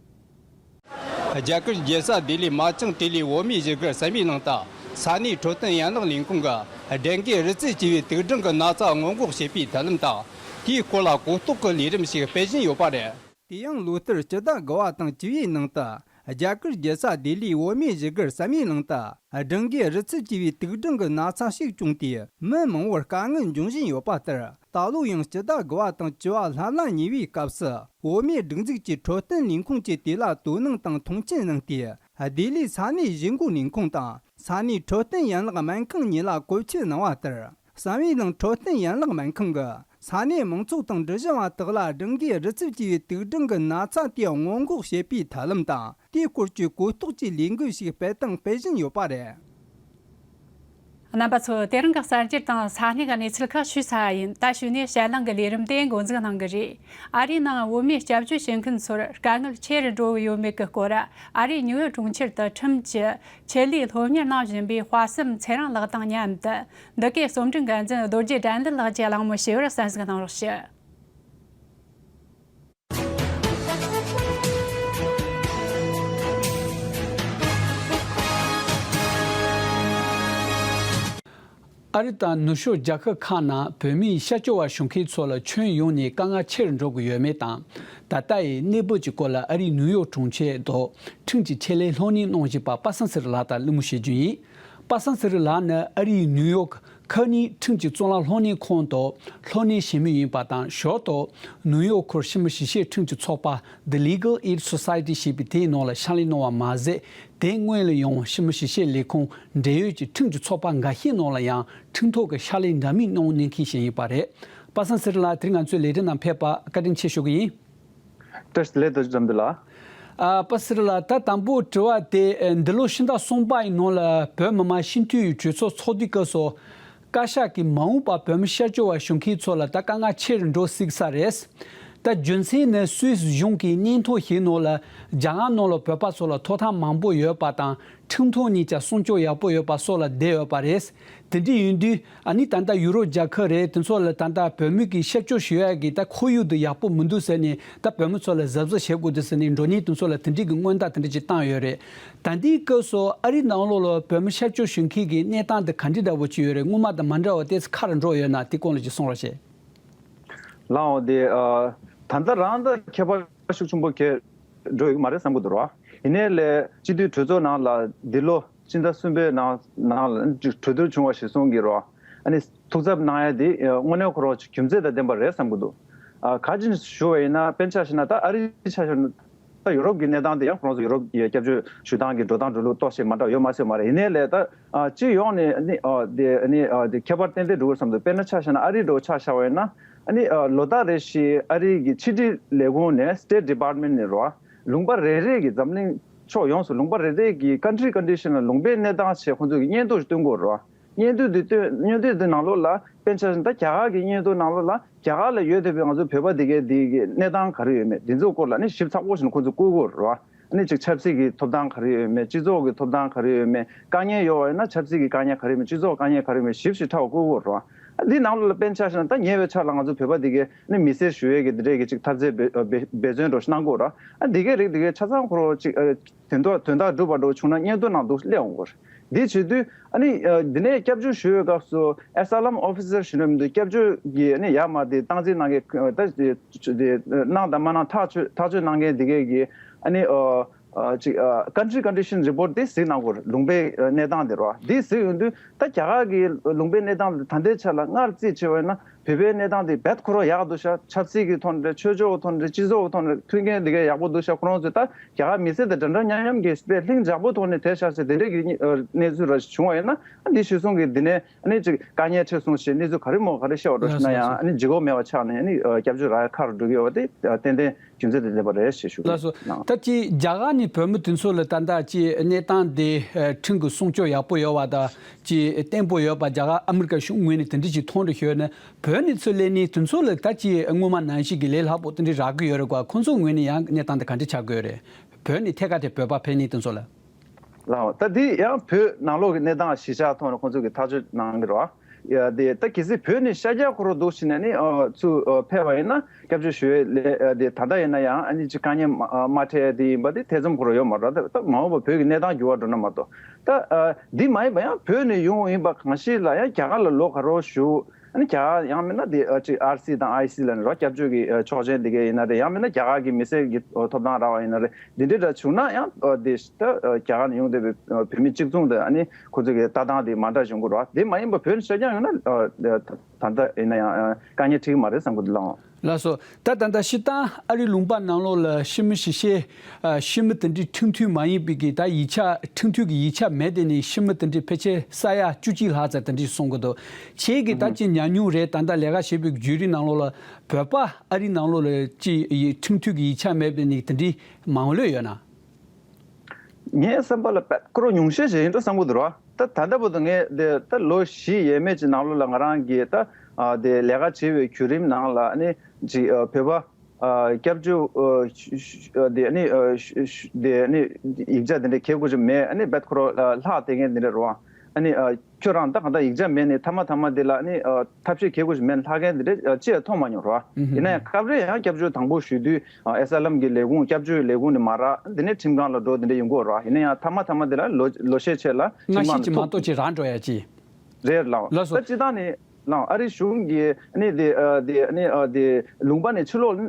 རྒྱ་གར་རྒྱལ་ས་ལྡི་ལི་མ་ཅང་ཏི་ལི་བོད་མིའི་བཞུགས་སྒར་ཟམ་པའི་ནང་དུ། ས་གནས་འཕྲོད་བསྟེན་ཡན་ལག་ལས་ཁུངས་ཀྱིས་ཌེང་གི་རུལ་རྩི་ཆེ་བའི་དུག་སྦྲང་གི་ན་ཚ་སྔོན་འགོག་བྱེད་པའི་ཐབས་ལམ་དང་། དེའི་སྐོར་ལ་གོ་རྟོགས་ཀྱི་ལས་རིམ་ཞིག་སྤེལ་བཞིན་ཡོད་པ་རེད། དེ་ཡང་ལོ་ལྟར་སྤྱི་ཟླ་དགུ་པ་དང་བཅུ་པའི་ནང་དུ། རྒྱ་གར་རྒྱལ་ས་ལྡི་ལིའི་བོད་མིའི་བཞུགས་སྒར་ཟམ་པའི་ནང་དུ། ཌེང་གིའི་རུལ་རྩི་ཆེ་བའི་དུག་སྦྲང་གི་ན་ཚ་ཞིག་བྱུང་སྟེ། མི་མང་པོར་དཀའ་ངལ་འབྱུང་བཞིན་ཡོད་པ་ལྟར། ད་ལོ་ཡང་སྤྱི་ཟླ་དགུ་པ་དང་བཅུ་པ་ལྷ་ལ་ཉེ་བའི་སྐབས་སུ། བོད་མིའི་སྒྲིག་འཛུགས་ཀྱི་འཕྲོད་བསྟེན་ལས་ཁུངས་ཀྱིས་དེ་ལ་དོ་སྣང་དང་མཐོང་ཆེན་གནང་སྟེ། ལྡི་ལིའི་ས་གནས་གཞུང་སྒོ་ལས་ཁུངས་དང་། ས་གནས་འཕྲོད་བསྟེན་ཡན་ལག་སྨན་ཁང་གཉིས་ལ་བཀོད་ཁྱབ་གནང་བ་ལྟར། ཟམ་པའི་ནང་འཕྲོད་བསྟེན་ཡན་ལག་སྨན་ཁང་གིས་ས་གནས་མང་ཚོགས་དང་འབྲུ་གཞུང་བ་དག་ལ་ཌེང་གིའི་རུལ་རྩི་ཆེ་བའི་དུག་སྦྲང་གི་ན་ཚ་དེ་སྔོན་འགོག་བྱེད་པའི་ཐབས་ལམ་དང་། དེའི་སྐོར་གྱི་གོ་རྟོགས་ཀྱི་ལས་འགུལ་ཞིག་སྤེལ་དང་སྤེལ་བཞིན་ཡོད་པ་རེད། རྣམ་པ་ཚོ། དེ་རིང་གི་གསར་འགྱུར་དང་ས་གནས་ཀྱི་གནས་ཚུལ་ཁག་ཞུས་ཚར་བ་ཡིན། ད་གཞུག་ནས་དཔྱད་གླེང་གི་ལས་རིམ་དེ་འགོ་འཛུགས་གནང་གི་རེད། ཨ་རིའི་ནང་བོད་མིའི་སྐྱབས་བཅོལ་བྱེད་མཁན་ཚོར་དཀའ་ངལ་ཆེ་རུ་འགྲོ་གི་ཡོད་མེད་ཀྱི་སྐོར། ཨ་རིའི་ཉིའུ་ཡོག་གྲོང་ཁྱེར་དུ་ཁྲིམས་ཀྱི་ཆེད་ལས་སློབ་གཉེར་གནང་བཞིན་པའི་དཔའ་སེམས་ཚེ་རིང་ལགས་དང་མཉམ་དུ། འདི་གའི་རྩོམ་སྒྲིག་འགན་འཛིན་རྡོ་རྗེ་དགྲ་འདུལ་ལགས་ཀྱིས་གླེང་མོལ་ཞུས་པར་གསན་གཟིགས་གནང་རོགས་ཞུ། ཨ་རི་དང་ནུབ་ཕྱོགས་རྒྱལ་ཁབ་ཁག་ནང་བོད་མིའི་ཤར་བསྐྱོད་པ་ཞུ་མཁན་ཚོ་ལ་ཁྱོན་ཡོངས་ནས་དཀའ་ངལ་ཆེ་རུ་འགྲོ་གི་ཡོད་མེད་དང་། ད་ལྟ་ཡི་གནས་བབ་ཀྱི་སྐོར་ལ་ཨ་རིའི་ནིའུ་ཡོག་གྲོང་ཁྱེར་དུ་ཁྲིམས་ཀྱི་ཆེད་ལས་སློབ་གཉེར་གནང་བཞིན་པ་པ་སངས་ཚེ་རིང་ལགས་དང་གླེང་མོལ་བྱེད་རྒྱུ་ཡིན། པ་སངས་ཚེ་རིང་ལགས་ནི་ཨ་རིའི་ནིའུ་ཡོག་ཁ་ནི་ཁྲིམས་ཀྱི་གཙུག་ལག་སློབ་གཉེར་ཁང་དུ་སློབ་གཉེར་བྱེད་མུས་ཡིན་པ་དང་། ཞོར་དུ་ནིའུ་ཡོག་ཁུལ་ཕྱི་མི་ཞིབ་བཤེར་ཁྲིམས་ཀྱི་ཚོགས་པ། The Legal Aid Society ཞེས་པའི་དེའི་ནང་ལ་ཕྱག་ལས་གནང་བ་མ་ཟད། དེ་སྔོན་ལ་ཡང་ཕྱི་མི་ཞིབ་བཤེར་ལས་ཁུངས་འབྲེལ་ཡོད་ཀྱི་ཁྲིམས་ཀྱི་ཚོགས་པ་འགའ་ཤས་ནང་ལ་ཡང་ཁྲིམས་ཐོག་གི་ཕྱག་ལས་འདྲ་མིན་གནང་གནང་མཁན་ཞིག་ཡིན་པ་རེད། པ་སངས་ཚེ་རིང་ལགས། དེ་རིང་ང་ཚོའི་ལས་རིམ་ནང་ཕེབས་པར་བཀའ་དྲིན་ཆེ་ཞུ་གི་ཡིན། བཀྲ་ཤིས་བདེ་ལེགས། རྡོ་རྗེ་དགྲ་འདུལ་ལགས། ཨ། པ་སངས་ཚེ་རིང་ལགས། ད་དང་པོ་དྲི་བ་དེ། ཨ། འདི་ལོ་ཕྱི་ཟླ་གསུམ་པ་ཡི་ནང་ལ་བོད་མི་མང་སྤྱི་འཐུས་གྲོས་ཚོགས་ཚོགས་དུས་སྐབས་སུ། བཀའ་ཤག་གིས་མ་འོངས་པར་བོད་མི་ཤར་བསྐྱོད་པ་ཞུ་མཁན་ཚོ་ལ་ད་དཀའ་ངལ་ཆེ་རུ་འགྲོ་སྲིད་ས་རེད། ད་རྒྱུ་མཚན་ནི་སུད་སི་གཞུང་གིས་སྙན་ཐོ་ཞིག་ནང་ལ་རྒྱ་གར་ནང་ལ་བོད་པ་ཚོ་ལ་ཐོབ་ཐང་མང་པོ་ཡོད་པ་དང་། ཁྲིམས་ཐོག་ནས་ཀྱང་སྲུང་སྐྱོབ་ཡག་པོ་ཡོད་པ་སོགས་ལ་བསྡད་ཡོད་པ་རེད། དེ་འདྲ་ཡིན་དུས་ཨ་ནི་ད་ལྟ་ཡུ་རོབ་རྒྱལ་ཁབ་རེད། དེ་ཚོ་ལ་ད་ལྟ་བོད་མི་གིས་ཤར་བསྐྱོད་ཞུ་ཡག་གི་ད་ཁོར་ཡུག་དེ་ཡག་པོ་མི་འདུག་ཟེར་ནས། ད་བོད་མི་ཚོ་ལ་གཟབ་གཟབ་བྱེད་དགོས་འདུག་ཟེར་ནས་འགྲོ་ཉེན་དེ་ཚོ་ལ་དེ་འདྲ་གི་སྔོན་བརྡ་དེ་འདྲ་ཅིག་བཏང་ཡོད་རེད། ད་ལྟའི་སྐབས་སུ་ཨ་རིའི་ནང་ལོགས་ལ་བོད་མི་ཤར་བསྐྱོད་ཞུ་མཁན་གྱི་གནས་སྟངས་དེ་ག་འདྲ་འདྲ་བོ་ཅིག་ཡོད་རེད། སྔོན་མ་དང་མ་འདྲ་བ་ཏོག་ཙམ་ཁ་རུ་འགྲོ་ཡོད་ན་དེ་སྐོར་ལ་ཅིག་གསུང་རོགས་བྱེད། ལགས་འོ། དེ། ཨ། ད་ལྟ་རང་ད་ཁྱད་པར་ཤུགས་ཆེན་པོ་གས་འགྲོ་ཡོད་ཀྱི་མ་རེད་བསམ་གྱི་འདུག་ར། ཡིན་ནའི་ལས་སྤྱི་འཐུས་གྲོས་ཚོགས་ནང་ལ་འདི་ལོ་ཕྱི་ཟླ་གསུམ་པའི་ནང་ནང་ལ་གྲོས་བསྡུར་བྱུང་བ་གཞིར་བཟུང་གིས་ར། ཨ་ནི་ཐུགས་འཚབ་གནང་ཡ་དེ་དངོས་གནས་ཁོ་རང་རྒྱུ་མཚན་དང་ལྡན་པ་རེད་བསམ་གྱི་འདུག། ཨ། ག་ཅི་ཞུ་བ་ཡིན་ན། དཔེར་ན་ཆ་བཞག་ན་ད་ཨ་རིའི་ཆ་བཞག་ན། ད་ཡུ་རོབ་ཀྱི་གནས་སྟངས་དེ་ཡང་ཁོ་རང་ཚོ་ཡུ་རོབ་ཀྱི་སྐྱབས་བཅོལ་ཞུ་སྟངས་ཀྱི་འགྲོ་སྟངས་འགྲོ་ལུགས་ཏོག་ཙམ་མ་འདྲ་ཡོད་མ་རེད་ཟེར་བ་མ་རེད། ཡིན་ནའི་ལས་ད། ཨ། སྤྱི་ཡོངས་ནས་ནི། ཨ། དེ་ནི། ཨ། དེ་ཁྱད་པར་ཏན་ཏན་འགྲོ་གི་རེད་བསམ་འདུག། དཔེར་ན་ཆ་བཞག་ན་ཨ་རི་འདྲ་བོ་ཆ་བཞག་པ་ཡིན་ན། ཨ་ནི། ཨ། ལོ་ལྟར་རེ་བཞིན་ཨ་རི་གི་ཕྱི་འབྲེལ་ལས་ཁུངས་ནས། State Department ནས་རོ། ལུང་པ་རེ་རེ་གི། འཛམ་གླིང་ཕྱོགས་ཡོངས་སུ་ལུང་པ་རེ་རེ་གི་country condition ལ་ལུང་པའི་གནས་སྟངས་ཆེད་ཁོང་ཚོ་གི་སྙན་ཐོ་ཞིག་བཏོན་གྱི་ཡོད་རེད་བ། སྙན་ཐོ་འདི་བཏོན། སྙན་ཐོ་འདི་ནང་ལོགས་ལ་དཔེར་ན་ཆ་བཞག་ན་ད་རྒྱ་གར་གྱི་སྙན་ཐོ་ནང་ལོགས་ལ་རྒྱ་གར་ལ་ཡོད་བསྡད་པའི་ང་ཚོ་བོད་པ་འདི་གའི་འདི་གི་གནས་སྟངས་ག་རེ་ཡོད་མེད་འདི་ཚོ་སྐོར་ལ་ནི་ཞིབ་ཚགས་པོ་ཞིག་ནས་ཁོང་ཚོ་བཀོད་ཀྱི་ཡོད་རེད་བ། ཨ་ནི་ཅིག་ཆབ་སྲིད་ཀྱི་ཐོབ་ཐང་ག་རེ་ཡོད་མེད། སྤྱི་ཚོགས་ཀྱི་ཐོབ་ཐང་ག་རེ་ཡོད་མེད། དཀའ་ངལ་ཡོད་པ་ཡིན་ན་ཆབ་སྲིད་ཀྱི་དཀའ་ངལ་ག་རེ་ཡོད་མེད། སྤྱི་ཚོགས་དཀའ་ངལ་ག་རེ་ཡོད་མེད་ཞིབ་ཞིབ་ཕྲ་བ་བཀོད་ཀྱི་ཡོད་རེད་བ། ཨ། འདི་ནང་ལོགས་ལ་དཔེར་ན་ཆ་བཞག་ན་ད་ཉེ་བའི་ཆར་ལ་ང་ཚོ་བོད་པ་འདི་གའི་ནི་མི་སེར་ཞུ་ཡས་ཀྱི་འདི་འདྲའི་གི་ཅིག་འཐབ་རྩོད་འབད་འབད་འབད་བརྩོན་འདྲ་བོ་ཞིག་གནང་གི་ཡོད་རེད་བ། ཨ། འདི་གའི་རིགས་འདི་གའི་ཆ་ཚང་ཁོ་རང་ཅིག། ཨ། དོན་དག་དོན་དག་འགྲུབ་པ་འདྲ་བོ་བྱུང་ན་སྙན་ཐོ་ནང་དུ་སླེབས་འོང་གི་རེད། འདི་བྱེད་དུས་ཨ་ནི། ཨ། འདི་ནས་སྐྱབས་བཅོལ་ཞུ་བའི་སྐབས་སུ་asylum officer ཞུ་ནས་མི་འདུག། སྐྱབས་བཅོལ་གྱི་ཨ་ནི་ཡར་མར་དེ་སྟངས་འཛིན་གནང་མཁན། ད་དེ་དེ་གནང་དང་མ་གནང་ཐག་གཅོད་ཐག་གཅོད་གནང་མཁན་འདི་གའི་གི་ཨ་ནི། ཨ། ཨ། ཅིག། ཨ། country condition report དེ་གཟིགས་གནང་དགོས་རེད། ལུང་པའི་གནས་སྟངས་དེ་རེད་བ། དེ་གཟིགས་ཡོང་དུས་ད་རྒྱ་གར་གྱི་ལུང་པའི་གནས་སྟངས་དེ་ད་ལྟའི་ཆ་ལ་སྔར་རྩིས་བྱས་པ་ཡིན་ན། བོད་པའི་གནས་སྟངས་དེ་རྦད་ཁོ་རང་ཡག་འདུག་ཤག། ཆབ་སྲིད་ཀྱི་ཐོག་ནས་རེད། ཆོས་ཕྱོགས་ཀྱི་ཐོག་ནས་རེད། སྤྱི་ཚོགས་ཀྱི་ཐོག་ནས་རེད། མཐུན་རྐྱེན་དེ་ག་ཡག་པོ་འདུག་ཤག། ཁོ་རང་ཚོས་ད་རྒྱ་གར་མི་སེར་དང་འདྲ་འདྲ་མཉམ་མཉམ་གྱི་དཔེ་ལྷིང་འཇགས་པོ་ཐོག་ནས་བསྡད་ཤག་ཟེར་དེ་འདྲའི་གི་གནས་ཚུལ་ར་ཞིག་བྱུང་བ་ཡིན་ན། ཨ། འདི་གཞིར་བཟུང་གི་འདི་ནས་ཨ་ནི་ཅིག་དཀའ་ངལ་འཕྲད་སོང་ཞེས་གནས་ཚུལ་ག་རེ་མོ་ག་རེ་བཤད་པ་འདྲ་ཞིག་ན་ཡང་། ལགས་སོ། ཨ་ནི་ལྗིད་ཁོག་མེད་པ་ཆགས་ནས། ཨ་ནི། ཨ། སྐྱབས་བཅོལ་རག་ཡ་ཁག་རུ་འགྲོ་གི་ཡོད་པ་དེ་ཏན་ཏན་རྒྱུ་མཚན་དེ་ལྡན་པ་རེད་ཞེས་ཞུ་གི་ཡོད། ལགས་སོ། ད་ཅི་རྒྱ་གར་ནས་བོད་མི་དེ་ཚོ་ལ་ད་ལྟ་ཅི་གནས་སྟངས་དེ་ཁྲིམས་ཀྱི་སྲུང་སྐྱོབ་ཡག་པོ་ཡོད་པ་དང་ཅི་བརྟན་པོ་ཡོད་པ་རྒྱ་གར་ཨ་མི་རི་ཀ་གཞུང་ངོས་ནས་དེ་འདྲ་ཅིག་མཐོང་རུ་ཤོར་ནས། བོད་ནས་ཚུར་སླེབས་ནས་དེ་ཚོ་ལ་ད་ཅི་སྔོན་མ་ནང་བཞིན་གྱི་ལས་སླ་པོ་དེ་འདྲ་རག་གི་ཡོད་རེད་ག། ཁོང་ཚོ་ངོས་ནས་ཡང་གནས་སྟངས་དེ་ག་འདྲ་ཆགས་ཀྱི་ཡོད་རེད། བོད་ནས་ཐད་ཀར་དེ་བོད་པ་ཕེབས་ནས་དེ་ཚོ་ལ། ལགས་འོ། ད་འདི་ཡང་བོད་ནང་ལོགས་ཀྱི་གནས་སྟངས་གཞི་བཞག་ཐོག་ནས་ཁོང་ཚོ་གིས་ཐག་གཅོད་གནང་གི་རེད་བ། ཡ་དེ་ད་གལ་སྲིད་བོད་ནས་ཤར་རྒྱག་ཁོ་རང་འདུག་ཕྱིན་ནས་ནི་ཨ་ཚུར་ཨ་ཕེབས་པ་ཡིན་ན་སྐྱབས་བཅོལ་ཞུ་ཡས་ལས་ཨ་དེ་ད་ལྟ་ཡིན་ན་ཡང་ཨ་ནི་ཅིག་དཀའ་ངལ་མ་ཨ་མ་འཕྲད་ཡས་དེ་ཡིན་པ་དེ་ཐེ་ཚོམ་ཁོ་རང་ཡོད་མ་རེད། ད་ད་མ་འོངས་པ་བོད་ཀྱི་གནས་སྟངས་འགྱུར་བ་འགྲོ་ན་མ་གཏོགས། ད་ཨ་འདི་མ་ཡིན་པ་ཡང་བོད་ནས་ཡོང་ཡིན་པ་གང་ཞིག་ལ་ཡང་རྒྱ་གར་ལ་ལོ་ག་རོགས་བཞུགས། ཨ་ནི་རྒྱ་གར་ཡང་མིན་ན་དེ་ཨ་ཅིག་ཨར་སི་དང་ཨའི་སི་ལབ་ནས་རོགས་སྐྱབས་བཅོལ་གྱི་ཨ་ཆོག་མཆན་དེ་ག་ཡིན་ན་རེད། ཡང་མིན་ན་རྒྱ་གར་གྱི་མི་སེར་གྱི་ཨ་ཐོབ་ཐང་རག་པ་ཡིན་ན་རེད། འདི་འདྲ་འདྲ་བྱུང་ན་ཡང་ཨ་དེ་ད་ཨ་རྒྱ་གར་ནས་ཡོང་བསྡད་པའི་ཨ་བོད་མི་གཅིག་མཚུངས་དང་ཨ་ནི་ཁོ་ཚོ་གི་ལྟ་སྟངས་དེ་མ་འདྲ་བྱུང་གི་རེད་བ། དེ་མ་ཡིན་པ་བོད་ནས་ཤར་རྒྱག་ཡོང་ན་ཨ་ད་ལྟ་ཡིན་ན་ཡང་ཨ་དཀའ་ངལ་འཕྲད་ཀྱི་མ་རེད་བསམ་གི་འདུག་ལགས། ལགས་སོ། ད་ད་ལྟ་སྤྱིར་བཏང་ཨ་རིའི་ལུང་པ་ནང་ལོགས་ལ་ཤི་མི་ཤི་ཤེས། ཨ་ཤི་མི་དེ་འདྲའི་ཁྲིམས་མཐུན་མ་ཡིན་པའི་གི་ད་ཡིག་ཆ་ཁྲིམས་མཐུན་གྱི་ཡིག་ཆ་མེད་དེ་ནས་ཤི་མི་དེ་འདྲའི་ཕལ་ཆེར་ས་ཡ་བཅུ་གཅིག་ལྷག་ཙམ་དེ་འདྲའི་གསུང་གི་འདུག་ཁྱེད་ཀྱིས་ད་ཅི་ཉམས་མྱོང་རེད། ད་ལྟ་ལས་ཀ་བྱེད་པའི་བརྒྱུད་རིམ་ནང་ལོགས་ལ་བོད་པ་ཨ་རིའི་ནང་ལོགས་ལ་ཅི་ཡི་ཁྲིམས་མཐུན་གྱི་ཡིག་ཆ་མེད་པའི་ནི་དེ་འདྲའི་མང་ལོས་ཡོད་ན། ངའི་བསམ་པ་ལ་དཔེ་ཁོ་རང་ཉུང་ཤས་ཤིག་ཡིན་འགྲོ་བསམ་གི་འདུག་ར། ད་ད་ལྟ་བར་དུ་ངས་དེ་ད་ལོ་བཞི་ཡས་མས་ཀྱི་ནང་ལོགས་ལ་ང་རང་གིས་ད་ཨ་དེ་ལས་ཀ་བྱེད་པའི་བརྒྱུད་རིམ་ནང་ལ་ཨ་ནི་ཅིག་ཨ་བོད་པ་ཨ་སྐྱབས་བཅོལ་ཨ་ཤ་ཤ་ཨ་དེ་ཨ་ནི་ཨ་ཤ་ཤ་དེ་ཨ་ནི་ཡིག་ཆ་དེ་འདྲ་གལ་དགོས་ཀྱི་མེད། ཨ་ནི་རྦད་ཁོ་རང་ལྷག་བསྡད་མཁན་དེ་འདྲ་རེད་བ། ཨ་ནི་ཨ་ཁྱོད་རང་ད་གང་ལྟར་ཡིག་ཆ་མེད་ནས་མཐའ་མ་མཐའ་མ་དེ་ལ་ཨ་ནི་ཨ་ཐབས་ཤེས་གལ་དགོས་ཀྱི་མེད་ལྷག་མཁན་དེ་འདྲ་ཨ་ཅི་ཡང་མཐོང་མ་མྱོང་རེད་བ། ཡིན་ན་ཡང་སྐབས་རེ་ཡང་སྐྱབས་བཅོལ་དང་པོ་ཞུ་དུས་ཨ་ཨེ་ས་ལམ་གྱི་ལས་ཁུངས་སྐྱབས་བཅོལ་ལས་ཁུངས་ནས་མ་རག་དེ་ནས་ཁྲིམས་ཁང་ལ་འགྲོ་དེ་འདྲ་ཡོང་གི་ཡོད་རེད་བ། ཡིན་ན་ཡང་མཐའ་མ་མཐའ་མ་དེ་ལ་ལོ་ལོ་ཤས་ཆེ་ལ་སྔ་ཕྱི་ཅིག་མ་གཏོགས་ཅིག་རག་འགྲོ་ཡ་ཅི། རེད་ལགས། ལགས་སོ། ད་སྤྱིར་བཏང་ནས་ལགས་ཨ་རི་གཞུང་གིས་ཨ་ནི་དེ་ཨ་དེ་ཨ་ནི་ཨ་དེ་ལུང་པ་ནས་ཕྱིར་ལོག་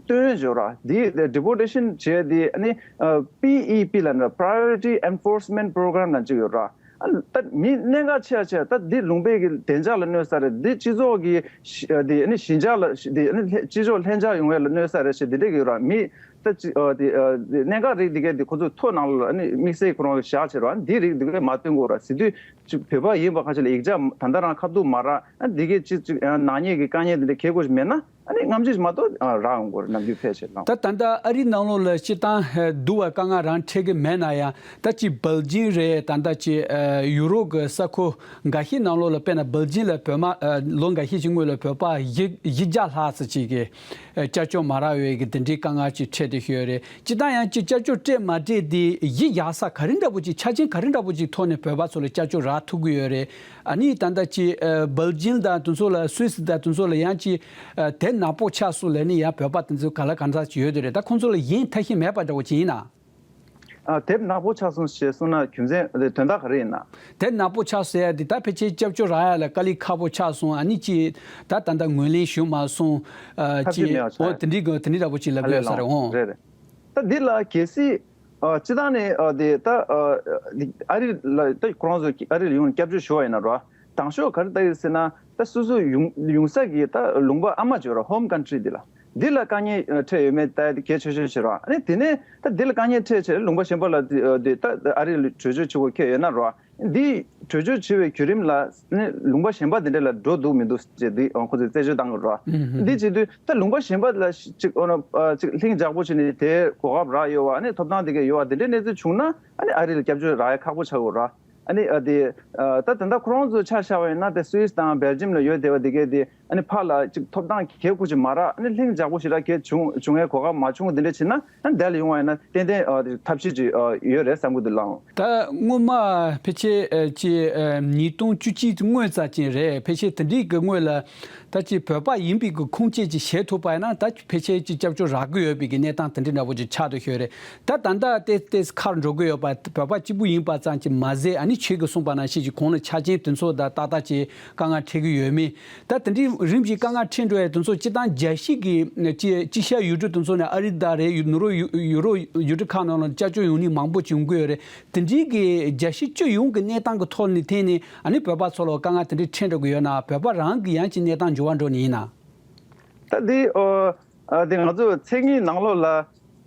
སྟོན་ཡོད་ར། དེ་deportation་བྱས་དེ་ཨ་ནི་ཨ་པི་ཨི་པི་ལབ་ན་Priority Enforcement Program་ལབ་ཅིག་ཡོད་ར། ཨ་ད་མི་གནད་འགག་ཆེ་ཆེ་ད་འདི་ལུང་པའི་གི་བདེ་འཇགས་ལ་གནོད་ས་རེད། འདི་སྤྱི་ཚོགས་ཀྱི་ཤི་ཨ་དེ་ཨ་ནི་ཞི་འཇགས་ལ་དེ་ཨ་ནི་སྤྱི་ཚོགས་ལྷིང་འཇགས་ཡོང་བའི་ལ་གནོད་ས་རེད་ཞེས་འདི་འདྲས་ཀྱི་ཡོད་ར། མི་ད་ཅི་ཨ་དེ་ཨ་དེ་གནད་འགག་རིགས་འདི་གའི་དེ་ཁོ་ཚོའི་ཐོ་ནང་ལ་ཨ་ནི་དམིགས་བསལ་ཁོ་རང་བཞག་བྱས་ར། འདི་རིགས་འདི་གའི་མ་སྟོན་དགོས་ར་ཟེར་དུས། ཅིག་བོད་པ་ཡིན་པ་ཁ་ཤས་ལ་ཡིག་ཆ་ད་ལྟ་རང་ཁ་ཐུག་མ་རག་ཨ་འདི་གའི་ཅིག་ཅིག་ཨ་ནག་ཉེས་ཀྱི་དཀའ་ངལ་འདི་འདྲ་གལ་དགོས་ཤིག་མེད་ན་ཨ་ནི་རྔམ་བརྗིད་མ་གཏོགས་ཨ་རག་ཡོང་གི་རེད། ནམ་རྒྱུན་ཕལ་ཆེར་ལ། ད་ད་ལྟ་ཨ་རིའི་ནང་ལོགས་ལ་སྤྱིར་བཏང་ཨ་བསྡུ་བ་དཀའ་ངལ་རང་འཕྲད་ཀྱི་མེད་ན་ཡང་ད་ཅིག་སྦེལ་ཇིམ་རེད། ད་ལྟ་ཅིག་ཨ་ཡུ་རོབ་ཀྱི་ས་ཁུལ་འགའ་ཤས་ནང་ལོགས་ལ་དཔེར་ན་སྦེལ་ཇིམ་ལ་བོད་མ་ཨ་ལོ་འགའ་ཤས་ཀྱི་སྔོན་ལ་བོད་པ་བཞི་བཞི་བརྒྱ་ལྷག་ཙམ་ཅིག་གིས་ཨ་སྐྱབས་བཅོལ་མ་རག་ཡོད་ཀྱི་དེ་འདྲའི་དཀའ་ངལ་ཅིག་འཕྲད་བསྡད་ཡོད་རེད། སྤྱིར་བཏང་ཡང་ཅིག་སྐྱབས་བཅོལ་སྤྲད་མ་སྤྲད་དེ་གཞི་བཞག་ས་ག་རེ་འདྲ་པོ་ཅིག་ཆ་རྐྱེན་ག་རེ་འདྲ་པོ་ཅིག་ཐོག་ནས་བོད་པ་ཚོ་ལ་སྐྱབས་བཅོལ་རག་ཐུབ་ཀྱི་ཡོད་རེད། ཨ་ནི་ད་ལྟ་ཅིག་ཨ་སྦེལ་ཇིམ་དང་དེ་ཚོ་ལ་སུད་སི་དང་དེ་ཚོ་ལ་ཡང་ཅིག་ཨ་དེབ་ནག་པོ་ཆགས་སོང་ལབ་ནས་ཡང་བོད་པ་དེ་ཚོ་ག་ལ་གང་འདྲ་ཅིག་ཡོད་དེ་རེད། ད་ཁོང་ཚོ་ལ་ཡིན་ཐབས་ཤེས་མེད་པ་འདྲ་པོ་ཅིག་ཡིན་ན། ཨ་དེབ་ནག་པོ་ཆགས་སོང་ཞེས་གསུངས་ན་རྒྱུ་མཚན་དོན་དག་ག་རེ་ཡིན་ན། དེབ་ནག་པོ་ཆགས་ཟེར་ཡ་དེ་ད་ཕལ་ཆེར་སྐྱབས་བཅོལ་རག་ཡ་ལ་དཀའ་ལས་ཁག་པོ་ཆགས་སོང་། ཨ་ནི་ཅིག་ད་ད་ལྟ་ངོས་ལེན་ཞུ་མ་སོང་། ཨ་ཐབས་ཤེས་ཅིག་མེད་པ་ཆགས། འོ་དེ་འདྲའི་གི་དེ་འདྲའི་འདྲ་པོ་ཅིག་ལབ་ཀྱི་ཡོད་ས་རེད། འོང་། རེད་རེད། ད་འདི་ལ་གལ་སྲིད་ཨ་སྤྱི་བཏང་ནས་ཨ་དེ་ད་ཨ་ཨ་རི་ལ་ད་ཁོ་རང་ཚོ་ཨ་རི་ལ་ཡོང་ནས་སྐྱབས་བཅོལ་ཞུ་བ་ཡིན་ན་རོ། དང་ཤོས་ག་རེ་ལྟ་ཡི་ཟེར་ན་ད་སོ་སོ་ཡོང་ཡོང་ས་གི་ད་ལུང་པ་ཨ་མ་ཅིག་ཡོད་ར། ཧོམ་ཀན་ཊི་རི་འདི་ལ། འདི་ལ་དཀའ་ངལ་འཕྲད་ཡོད་མེད་ལྟ་ཡ་དེ་གལ་ཆེ་ཤོས་ཤིག་རེད་བ། ཨ་ནི་དེ་ནས་ད་འདི་ལ་དཀའ་ངལ་འཕྲད་བྱས་ལུང་པ་གཞན་པ་ལ་དེ་དེ་ད་ཨ་རི་ལ་བྲོས་བྱོལ་བྱེད་དགོས་ཁེལ་ཡོད་ན་རོ། འདི་བྲོས་བྱོལ་བྱེད་པའི་བརྒྱུད་རིམ་ལ་ནི་ལུང་པ་གཞན་པ་དེ་འདྲ་ལ་འགྲོ་འདུག་མི་འདུག་ཅེས་འདི་ཁོ་ཚོས་རྩད་གཅོད་བཏང་དགོས་རེད་བ། ཨུམ་ཧུམ། འདི་བྱེད་དུས་ད་ལུང་པ་གཞན་པ་ལ་ཅིག་ཨོ་ན་ཅིག་ལྷིང་འཇགས་པོ་བྱས་ནས་དེའི་གོ་སྐབས་རག་ཡོད་བ། ཨ་ནི་ཐོབ་ཐང་དེ་གས་ཡོད་བ། དེ་འདྲའི་གནས་ཚུལ་བྱུང་ན་ཨ་ནི་ཨ་རི་ལ་སྐྱབས་བཅོལ་རག་ཡ་ཁག་པོ་ཆགས་ཡོད་རེད་བ། ཨ་ནི་ཨ་དེ་ཨ་ད་ད་ལྟ་ཁོ་རང་ཚོའི་ཆ་བཞག་པ་ཡིན་ན་དེ་སུད་སི་དང་སྦེལ་ཇམ་ལ་ཡོད་བསྡད་པ་དེ་གས་དེ། ཨ་ནི་ཕར་ལ་ཅིག་ཐོབ་ཐང་གལ་ཁུར་ཅིག་མ་རག་ཨ་ནི་ལྷིང་འཇགས་པོ་ཞེ་དྲག་གལ་བྱུང་བྱུང་བའི་གོ་སྐབས་མ་བྱུང་བ་འདི་འདྲ་བྱས་ན་ཨ་ནི་འདི་ལ་ཡོང་བ་ཡིན་ན་ཏན་ཏན་ཨ་ཐབས་ཤེས་ཅིག་ཨ་ཡོད་རེད་བསམ་གི་འདུག་ལགས། ད་སྔོན་མ་ཕལ་ཆེར་ཨ་ཅིག་ཨ་ཉིས་སྟོང་བཅུ་གཅིག་སྔོན་ཙམ་ཅིག་རེད། ཕལ་ཆེར་དེ་འདྲའི་གི་སྔོན་ལ་ད་ཅིག་བོད་པ་ཡིན་པའི་གི་ཁུངས་སྐྱེལ་ཅིག་བྱེད་ཐུབ་པ་ཡིན་ན་ད་ཕལ་ཆེར་ཅིག་སྐྱབས་བཅོལ་རག་གི་ཡོད་པའི་གི་གནས་སྟངས་དེ་འདྲ་འདྲ་པོ་ཅིག་ཆགས་འདུག་ཤོད་རེད། ད་ད་ལྟ་ཏེ་ཏེ་ཁར་འགྲོ་གི་ཡོད་པ་བོད་པ་གཅིག་པུ་ཡིན་པ་ཙམ་ཅིག་མ་ཟད་ཨ་ནི་ཁྱེད་ཀྱིས་གསུངས་པ་ནང་བཞིན་ཅིག་གོང་ལ་ཆ་རྐྱེན་དེ་ཚོ་ད་ཏག་ཏག་ཅིག་དཀའ་ངལ་འཕྲད་ཀྱི་ཡོད་མེད། ད་དེ་འདྲའི་རིམ་བཞིན་དཀའ་ངལ་འཕྲད་འགྲོ་ཡ་དེ་ཚོ་སྤྱིར་བཏང་རྒྱལ་སྤྱི་གི་ཅི་ཅི་ཤ་ཡུལ་གྲུ་དེ་ཚོ་ནས་ཨ་རི་ད་རེད་ཡུ་ནུ་རོ་ཡུ་ཡུ་རོ་ཡུལ་གྲུ་ཁག་ནང་ལ་སྐྱབས་བཅོལ་ཡོང་མཁན་མང་པོ་བྱུང་གི་ཡོད་རེད། དེ་འདྲའི་གི་རྒྱལ་སྤྱི་སྤྱི་ཡོངས་ཀྱི་གནས་སྟངས་ཀྱི་ཐོག་ནས་ཐད་ནས་ཨ་ནི་བོད་པ་ཚོ་ལ་དཀའ་ངལ་དེ་འདྲའི་འཕྲད་འགྲོ་གི་ཡོད་ན་བོད་པ་རང་གི་ཡང་ཅིག་གནས་སྟངས་འགྱུར་བ་འགྲོ་ནི་ཡིན་ན། ད་འདི་ཨོ། ཨ་དེ་ང་ཚོ་མཚན་ཉིད་ནང་ལོགས་ལ་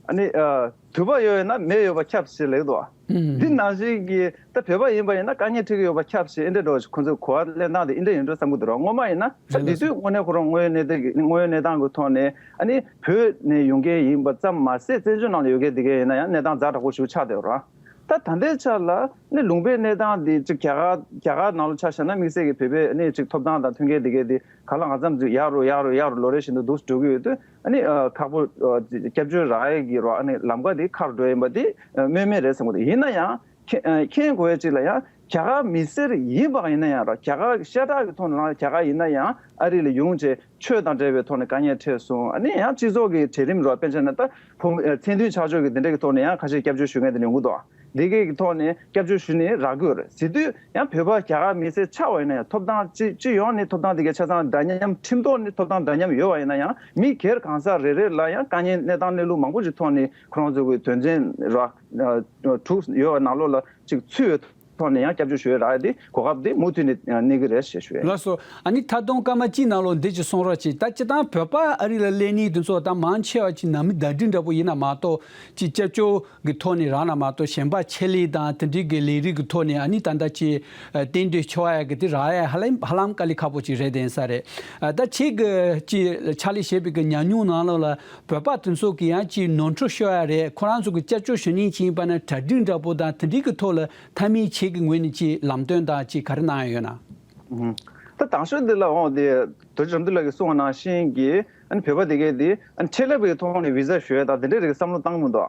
ཨ་ནི་ཨ་དུས་བབ་ཡོད་ཡོད་ན་མེ་ཡོད་པ་ཁྱབ་ཞེས་ལབ་འདུག་བ། ཨུམ། འདི་ནང་བཞིན་གྱི་ད་བོད་པ་ཡིན་པ་ཡིན་ན་དཀའ་ངལ་འཕྲད་ཀྱི་ཡོད་པ་ཁྱབ་ཞེས་ཨེ་འདྲ་འགྲོ་ཁོ་ཚོས་གོ་བ་ལེན་སྟངས་དེ་ཨེ་འདྲ་ཡིན་འགྲོ་བསམ་གྱི་འདུག་ར། སྔོན་མ་ཡིན་ན་ད་རེད་དེ་ལགས། དུས་དངོས་གནས་ཁོ་རང་དངོས་ཡོད་གནས་སྟངས་དངོས་ཡོད་གནས་སྟངས་ཀྱི་ཐོག་ནས་ཨ་ནི་བོད་ནས་ཡོང་མཁན་ཡིན་པ་ཙམ་མ་ཟད་བཙན་བྱོལ་ནང་ལ་ཡོད་མཁན་དེ་གས་ཡིན་ན་ཡང་གནས་སྟངས་ཛ་དྲག་པོ་ཞིག་ཆགས་བསྡད་ཡོད་ར། ད་ད་ལྟའི་ཆ་ལ་ནི་ལུང་པའི་གནས་སྟངས་འདི་ཅིག་རྒྱ་གར་རྒྱ་གར་ནང་ལ་ཆ་བཞག་ན་དམིགས་བསལ་གྱི་བོད་པའི་ནི་ཅིག་ཐོབ་ཐང་དང་མཐུན་རྐྱེན་འདི་གས་འདི་ག་ལ་གང་འཚམ་ཅིག་ཡག་རུ་ཡག་རུ་ཡག་རུ་ལོ་རེ་བཞིན་དུ་འདུག་འགྲོ་གི་ཡོད་དུས་ཨ་ནི་ཁག་པོ་སྐྱབས་བཅོལ་རག་ཡས་ཀྱི་རོ་ཨ་ནི་ལམ་ཁ་འདི་ཁག་རུ་འགྲོ་ཡིན་པ་འདི་སྨོས་མེད་རེད་བསམ་གི་འདུག་ཡིན་ན་ཡང་མཁྱེན་མཁྱེན་དགོས་ཡས་ཅིག་ལ་ཡང་ རྒྱ་གར་མི་སེར་ཡིན་པ་ཡིན་ན་ཡང་ར། རྒྱ་གར་ཤ་ཁྲག་གི་ཐོག་ནས་རང་རྒྱ་གར་ཡིན་ན་ཡང་ཨ་རི་ལ་ཡོང་བྱས་ཆོས་དང་འབྲེལ་བའི་ཐོག་ནས་དཀའ་ངལ་འཕྲད་སོང་། ཨ་ནི་ཡང་སྤྱི་ཚོགས་ཀྱི་གྲལ་རིམ་ར། དཔེར་ན་ད་ཕོ་མཚན་མཐུན་ཆགས་ཕྱོགས་ཀྱི་འདི་འདྲ་གི་ཐོག་ནས་ཡང་ཁ་ཤས་སྐྱབས་བཅོལ་ཞུ་མཁན་དེ་འདྲ་ཡོང་གི་འདུག་འདི་གའི་གི་ཐོག་ནས་སྐྱབས་བཅོལ་ཞུ་ནས་རག་གི་ཡོད་རེད་ཟེར་དུས། ཡང་བོད་པ་རྒྱ་གར་མི་སེར་ཆགས་པ་ཡིན་ན་ཡང་ཐོབ་ཐང་སྤྱི་སྤྱི་ཡོངས་ནས་ཐོབ་ཐང་དེ་གའི་ཆ་ཚང་འདྲ་མཉམ། ཁྲིམས་ཐོག་ནས་ཐོབ་ཐང་འདྲ་མཉམ་ཡོད་པ་ཡིན་ན་ཡང་། མི་སྒེར་གང་ཟག་རེ་རེ་ལ་ཡང་དཀའ་ངལ་གནས་སྟངས་གནས་ལུགས་མང་པོ་ཞིག་ཐོག་ནས་ཁོ་རང་ཚོ་གི་དོན་ཚན་ར་དྲུག་ཡོད་པ་ནང་ལོགས་ལ་ཅིག་ཚུད་པའི་ཐོག་ནས་ཡང་སྐྱབས་བཅོལ་ཞུ་ཡས་རག་ཡས་དེ་གོ་སྐབས་དེ་མུ་མཐུད་ནས་གནས་ཀྱི་རེད་ཞེས་ཞུ་ཡས། ལགས་སོ། ཨ་ནི་ད་དུང་སྐར་མ་གཅིག་ནང་ལོགས་འདི་ཅིག་གསུང་རོགས་གྱིས། ད་སྤྱིར་བཏང་བོད་པ་ཨ་རི་ལ་སླེབས་མཁན་དེ་ཚོ་ད་མང་ཆེ་བ་ཅིག་ནང་མི་ཟླ་སྒྲིལ་འདྲ་པོ་ཡིན་ན་མ་གཏོགས། ཅིག་སྐྱབས་བཅོལ་གྱི་ཐོག་ནས་རག་ན་མ་གཏོགས། གཞན་པ་ཆེད་ལས་དང་དེ་འདྲའི་གི་ལས་རིགས་ཀྱི་ཐོག་ནས་ཨ་ནི་ད་ལྟ་ཅིག་གཏན་སྡོད་ཆོག་ཡ་གི་དེ་རག་ཡ་ཧ་ལམ་ཧ་ལམ་དཀའ་ལས་ཁག་པོ་ཅིག་རེད་དྲན་ས་རེད། ད་ཁྱེད་ཀྱིས་ཅིག་ཕྱག་ལས་བྱས་པའི་གི་ཉམས་མྱོང་ནང་ལོགས་ལ། བོད་པ་དེ་ཚོ་གི་ཡང་ཅིག་ནོར་འཁྲུལ་ཤོར་ཡ་རེད། ཁོ་རང་ཚོ་གི་སྐྱབས་བཅོལ་ཞུ་མཁན་ཅིག་ཡིན་པ་ན་གྲ་སྒྲིག་འདྲ་པོ་དང་དེ་འདྲའི་གི་ཐོག་ལ་མཐའ་མའི་ཁྱེད་ཀྱི་ངོས་ནས་ཅིག་ལམ་སྟོན་དང་ཅིག་ག་རེ་གནང་ཡ་ཡོད་ན། ཨུ་ཧུམ། ད་དང་ཤོས་འདི་ལ་འོང་དེ་རྡོ་རྗེ་རབ་འདུལ་ལགས་ཀྱིས་གསུངས་པ་ནང་བཞིན་གྱི། ཨ་ནི་བོད་པ་དེ་གས་དེ་ཨ་ནི་ཆེད་ལས་པའི་ཐོག་ནས་བི་ཟ་ཞུ་ཡ་དང་དེ་འདྲའི་རིགས་བསམ་བློ་བཏང་གི་མི་འདུག་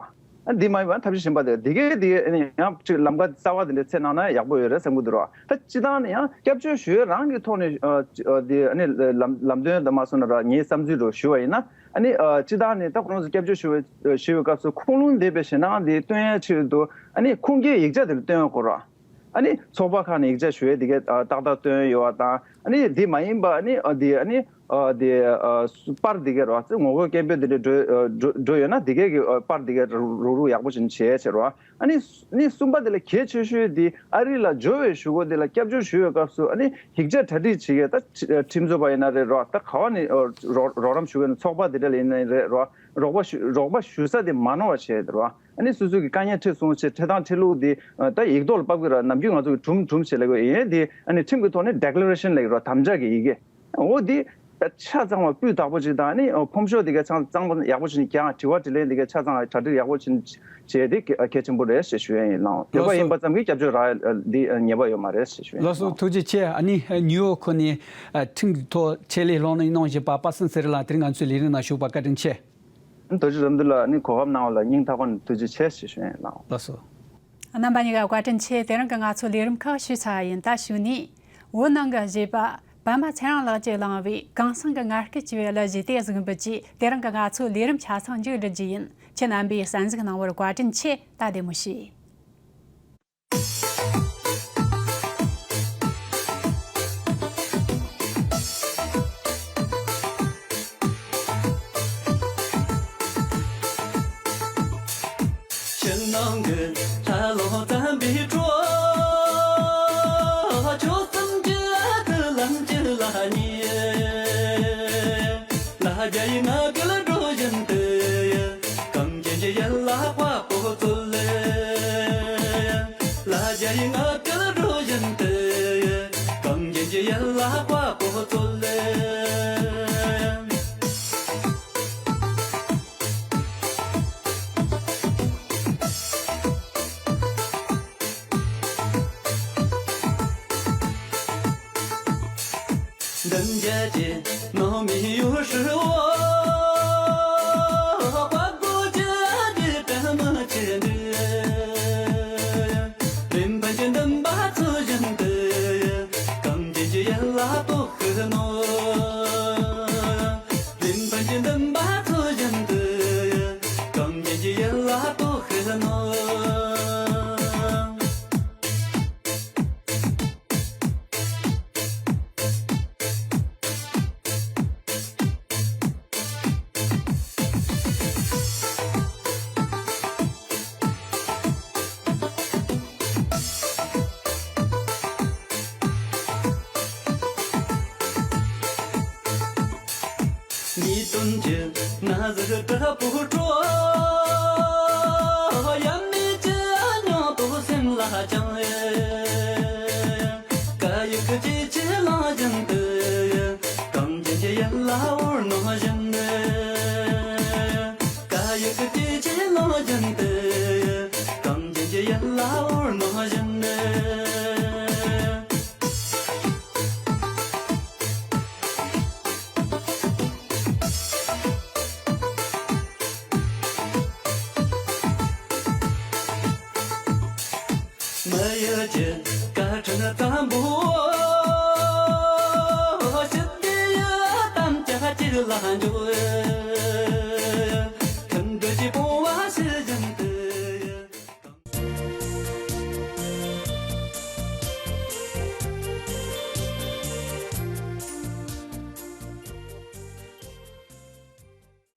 ཨ་འདི་མ་ཡིན་པ་ཐབས་ཤེས་གཞན་པ་དེ་དེ་གས་དེ་ཨ་ནི་ཡང་ཅིག་ལམ་ཁ་གསར་བ་དེ་འདྲ་འཚོལ་གནང་ན་ཡག་པོ་ཡོད་རེད་བསམ་གྱི་འདུག་ར། ད་སྤྱིར་བཏང་ནས་ཡང་སྐྱབས་བཅོལ་ཞུ་ཡ་རང་གི་ཐོག་ནས་ཨ་ཨ་དེ་ཨ་ནི་ལམ་ལམ་སྟོན་དང་མ་སོང་ན་ར། ངའི་བསམ་ཚུལ་རུ་ཞུ་བ་ཡིན་ན། ཨ་ནི་ཨ་སྤྱིར་བཏང་ནས་ད་ཁོ་རང་ཚོ་སྐྱབས་བཅོལ་ཞུ་བའི་ཞུ་བའི་སྐབས་སུ་ཁུངས་ལུང་འདེབས་པའི་ཞེད་སྣང་དེ་སྟོན་ཡ་ཆེད་དུ། ཨ་ནི་ཁུངས་སྐྱེལ་ཡིག་ཆ་དེ་ལ་སྟོན་ཡ་དགོས་ར། ཨ་ནི་ཚོགས་པ་ཁག་ནས་ཡིག་ཆ་ཞུ་ཡས་དེ་གས་ཨ་ཏག་ཏག་བཏོན་ཡོད་པ་དང་། ཨ་ནི་དེ་མ་ཡིན་པ་ཨ་ནི་ཨ་དེ་ཨ་ནི་ཨ་དེ་ཨ་པར་དེ་གས་རོ། ཚེ་ངོ་རྒོལ་སྐད་འབོད་དེ་འདྲ་འགྲོ་ཨ་འགྲོ་འགྲོ་ཡོད་ན་དེ་གས་ཀྱི་ཨ་པར་དེ་གས་རུག་རུག་ཡག་པོ་བྱས་ནས་བྱས་བྱས་རོ། ཨ་ནི་ཨ་ནི་གསུམ་པ་དེ་ལ་གལ་ཆེ་ཤོས་དེ་ཨ་རི་ལ་འབྱོར་བའི་གཞུག་གུ་དེ་ལ་སྐྱབས་བཅོལ་ཞུ་བའི་སྐབས་སུ། ཨ་ནི་ཡིག་ཆ་གྲ་སྒྲིག་བྱེད་ཡས། ད་ཁྲི་ཁྲིམས་རྩོད་པ་ཡིན་ན་རེད་རོ། ད་ག་བ་ནས་ཨ་རོགས་རོགས་རམ་ཞུ་གི་ཡོད་ན་ཚོགས་པ་དེ་འདྲ་ལ་ཡིན་ན་རེད་རོ། རོགས་པ་ཞུ་རོགས་པ་ཞུ་ས་དེ་མ་ནོར་བ་བྱས་དེ་རོ། ཨ་ནི་སོ་སོ་གི་དཀའ་ངལ་འཕྲད་སོང་ཞེས་འཕྲད་སྟངས་འཕྲད་ལུགས་དེ་ཨ་ད་ཡིག་ཐོག་ལ་ཕབ་གི་ར། ནམ་རྒྱུན་ང་ཚོ་གི་གྲུབ་གྲུབ་ཞེས་ལབ་གི་ཡིན། དེ་ཨ་ནི་ཁྲིམས་ཀྱི་ཐོག་ནས་ཌེ་ཀི་ལེ་རེ་ཤན་ལབ་ཀྱི་ར། དམ་བཅའ་གི་ཡི་གེ། འོ་དེ་ཆ་ཚང་བ་སྤུས་དག་པོ་ཅིག་དང་། ཨ་ནི་ཕོམ་ཤོག་དེ་ག་ཚང་ཚང་ཡག་པོ་ཅིག་ནས་རྒྱག་དྲི་བ་དྲིས་ལན་དེ་ག་ཆ་ཚང་གྲ་སྒྲིག་ཡག་པོ་ཅིག་བྱས་དེ་གལ་ཆེན་པོ་རེད་ཞེས་ཞུ་ཡ་ཡིན། ལགས། བོད་པ་ཡིན་པ་ཙམ་གྱིས་སྐྱབས་བཅོལ་རག་འདི་ཉེས་པ་ཡོད་མ་རེད་ཞེས་ཞུ་ཡ་ཡིན། ལགས་སོ། ཐུགས་རྗེ་ཆེ། ཨ་ནི་ནིའུ་ཡོག་ཁུལ་ནས་ཁྲིམས་ཀྱི་ཐོག་ཆེད་ལས་ལྷོ་ནས་གནང་བཞིན་པ་པ་སངས་ཚེ་རིང་ལགས། དེ་རིང་ང་ཚོའི་ལས་རིམ་ནང་ཞུགས་པར་བཀའ་དྲིན་ཆེ། རྡོ་རྗེ་རབ་འདུལ་ལགས། ཨ་ནི་གོ་སྐབས་གནང་བ་ལ་སྙིང་ཐག་པ་ནས་ཐུགས་རྗེ་ཆེ་ཞེས་ཞུ་ཡ་ཡིན། ལགས། ལགས་སོ། རྣམ་པ་གཉིས་ཀ་བཀའ་དྲིན་ཆེ། དེ་རིང་གི་ང་ཚོའི་ལས་རིམ་ཁག་ཞུས་ཚར་བ་ཡིན། ད་གཞུག་ནས་བོད་ནང་གི་གཞས་པ་པདྨ་ཚེ་རིང་ལགས་ཀྱིས་བླངས་པའི་གངས་སེང་གི་ངར་སྐད་ཅེས་པའི་གླུ་གཞས་དེ་གཟིགས་འབུལ་གྱིས། དེ་རིང་གི་ང་ཚོའི་ལས་རིམ་ཆ་ཚང་མཇུག་སྒྲིལ་རྒྱུ་ཡིན། ཁྱེད་རྣམ་པས་གསན་གཟིགས་གནང་བར་བཀའ་དྲིན་ཆེ། ད་བདེ་མོ་བྱོས། ཕྱི་ནང་གི་ལྷ་ལོ་བཙན་པོའི་གྲོགས། ཆོས་གསུམ་གྱི་ཨ་ཁུ་ལམ་གྱི་ལྷ་ཉིད། ལྷ་རྒྱལ་ཡི་ང་ཀུན་འགྲོ་བཞིན་དུ། གངས་ཅན་གྱི་ཡུལ་ལ་དཔའ་བོ་ཚོ་ལ། ལྷ་རྒྱལ་ཡི་ང་ཀུན་འགྲོ་བཞིན་དུ། གངས་ཅན་གྱི་ཡུལ་ལ་དཔའ་བོ་ཚོ་ལ། འདི་འཇའ་ཆེ་ནང་མི་ཡོད་ཧྲི་བོ། དཔའ་རྒོད་ཀྱི་ཨ་ཏི་དྲ་མ་ཆེ་འདི། རིམ་པ་ཅན་འདུན་པ་ཚོ་བཞིན་དུ། གངས་ཅན་གྱི་ཡུལ་ལ་གཏོགས་ཤི་ནོ། རིམ་པ་ཅན་འདུན་པ་ཚོ་བཞིན་དུ། གངས་ཅན་གྱི་ཡུལ་ལ་གཏོགས་ཤི་ནོ། ངའི་དོན་གྱི་ན་ཟུག་དྲག་པོ་སྤྲོ། ཡབ་མེས་ཀྱི་སྙིང་སྟོབས་སེམས་ལ་བཅངས། སྐད་ཡིག་གི་སྐྱེ་འཆི་གླེང་བཞིན་དུ། གངས་ཅན་གྱི་ཡུལ་ལ་འོར་སྣང་བཞིན། སྐད་ཡིག་གི་སྐྱེ་འཆི་གླེང་བཞིན་དུ། གངས་ཅན་གྱི་ཡུལ་ལ་འོར་སྣང་བཞིན། མི་ཡུལ་གྱི་སྐད་ དྲིན་ཙམ་པོ་ཞི་བདེ་དམ་བཅའ་གཅིག་ལ་འཇོག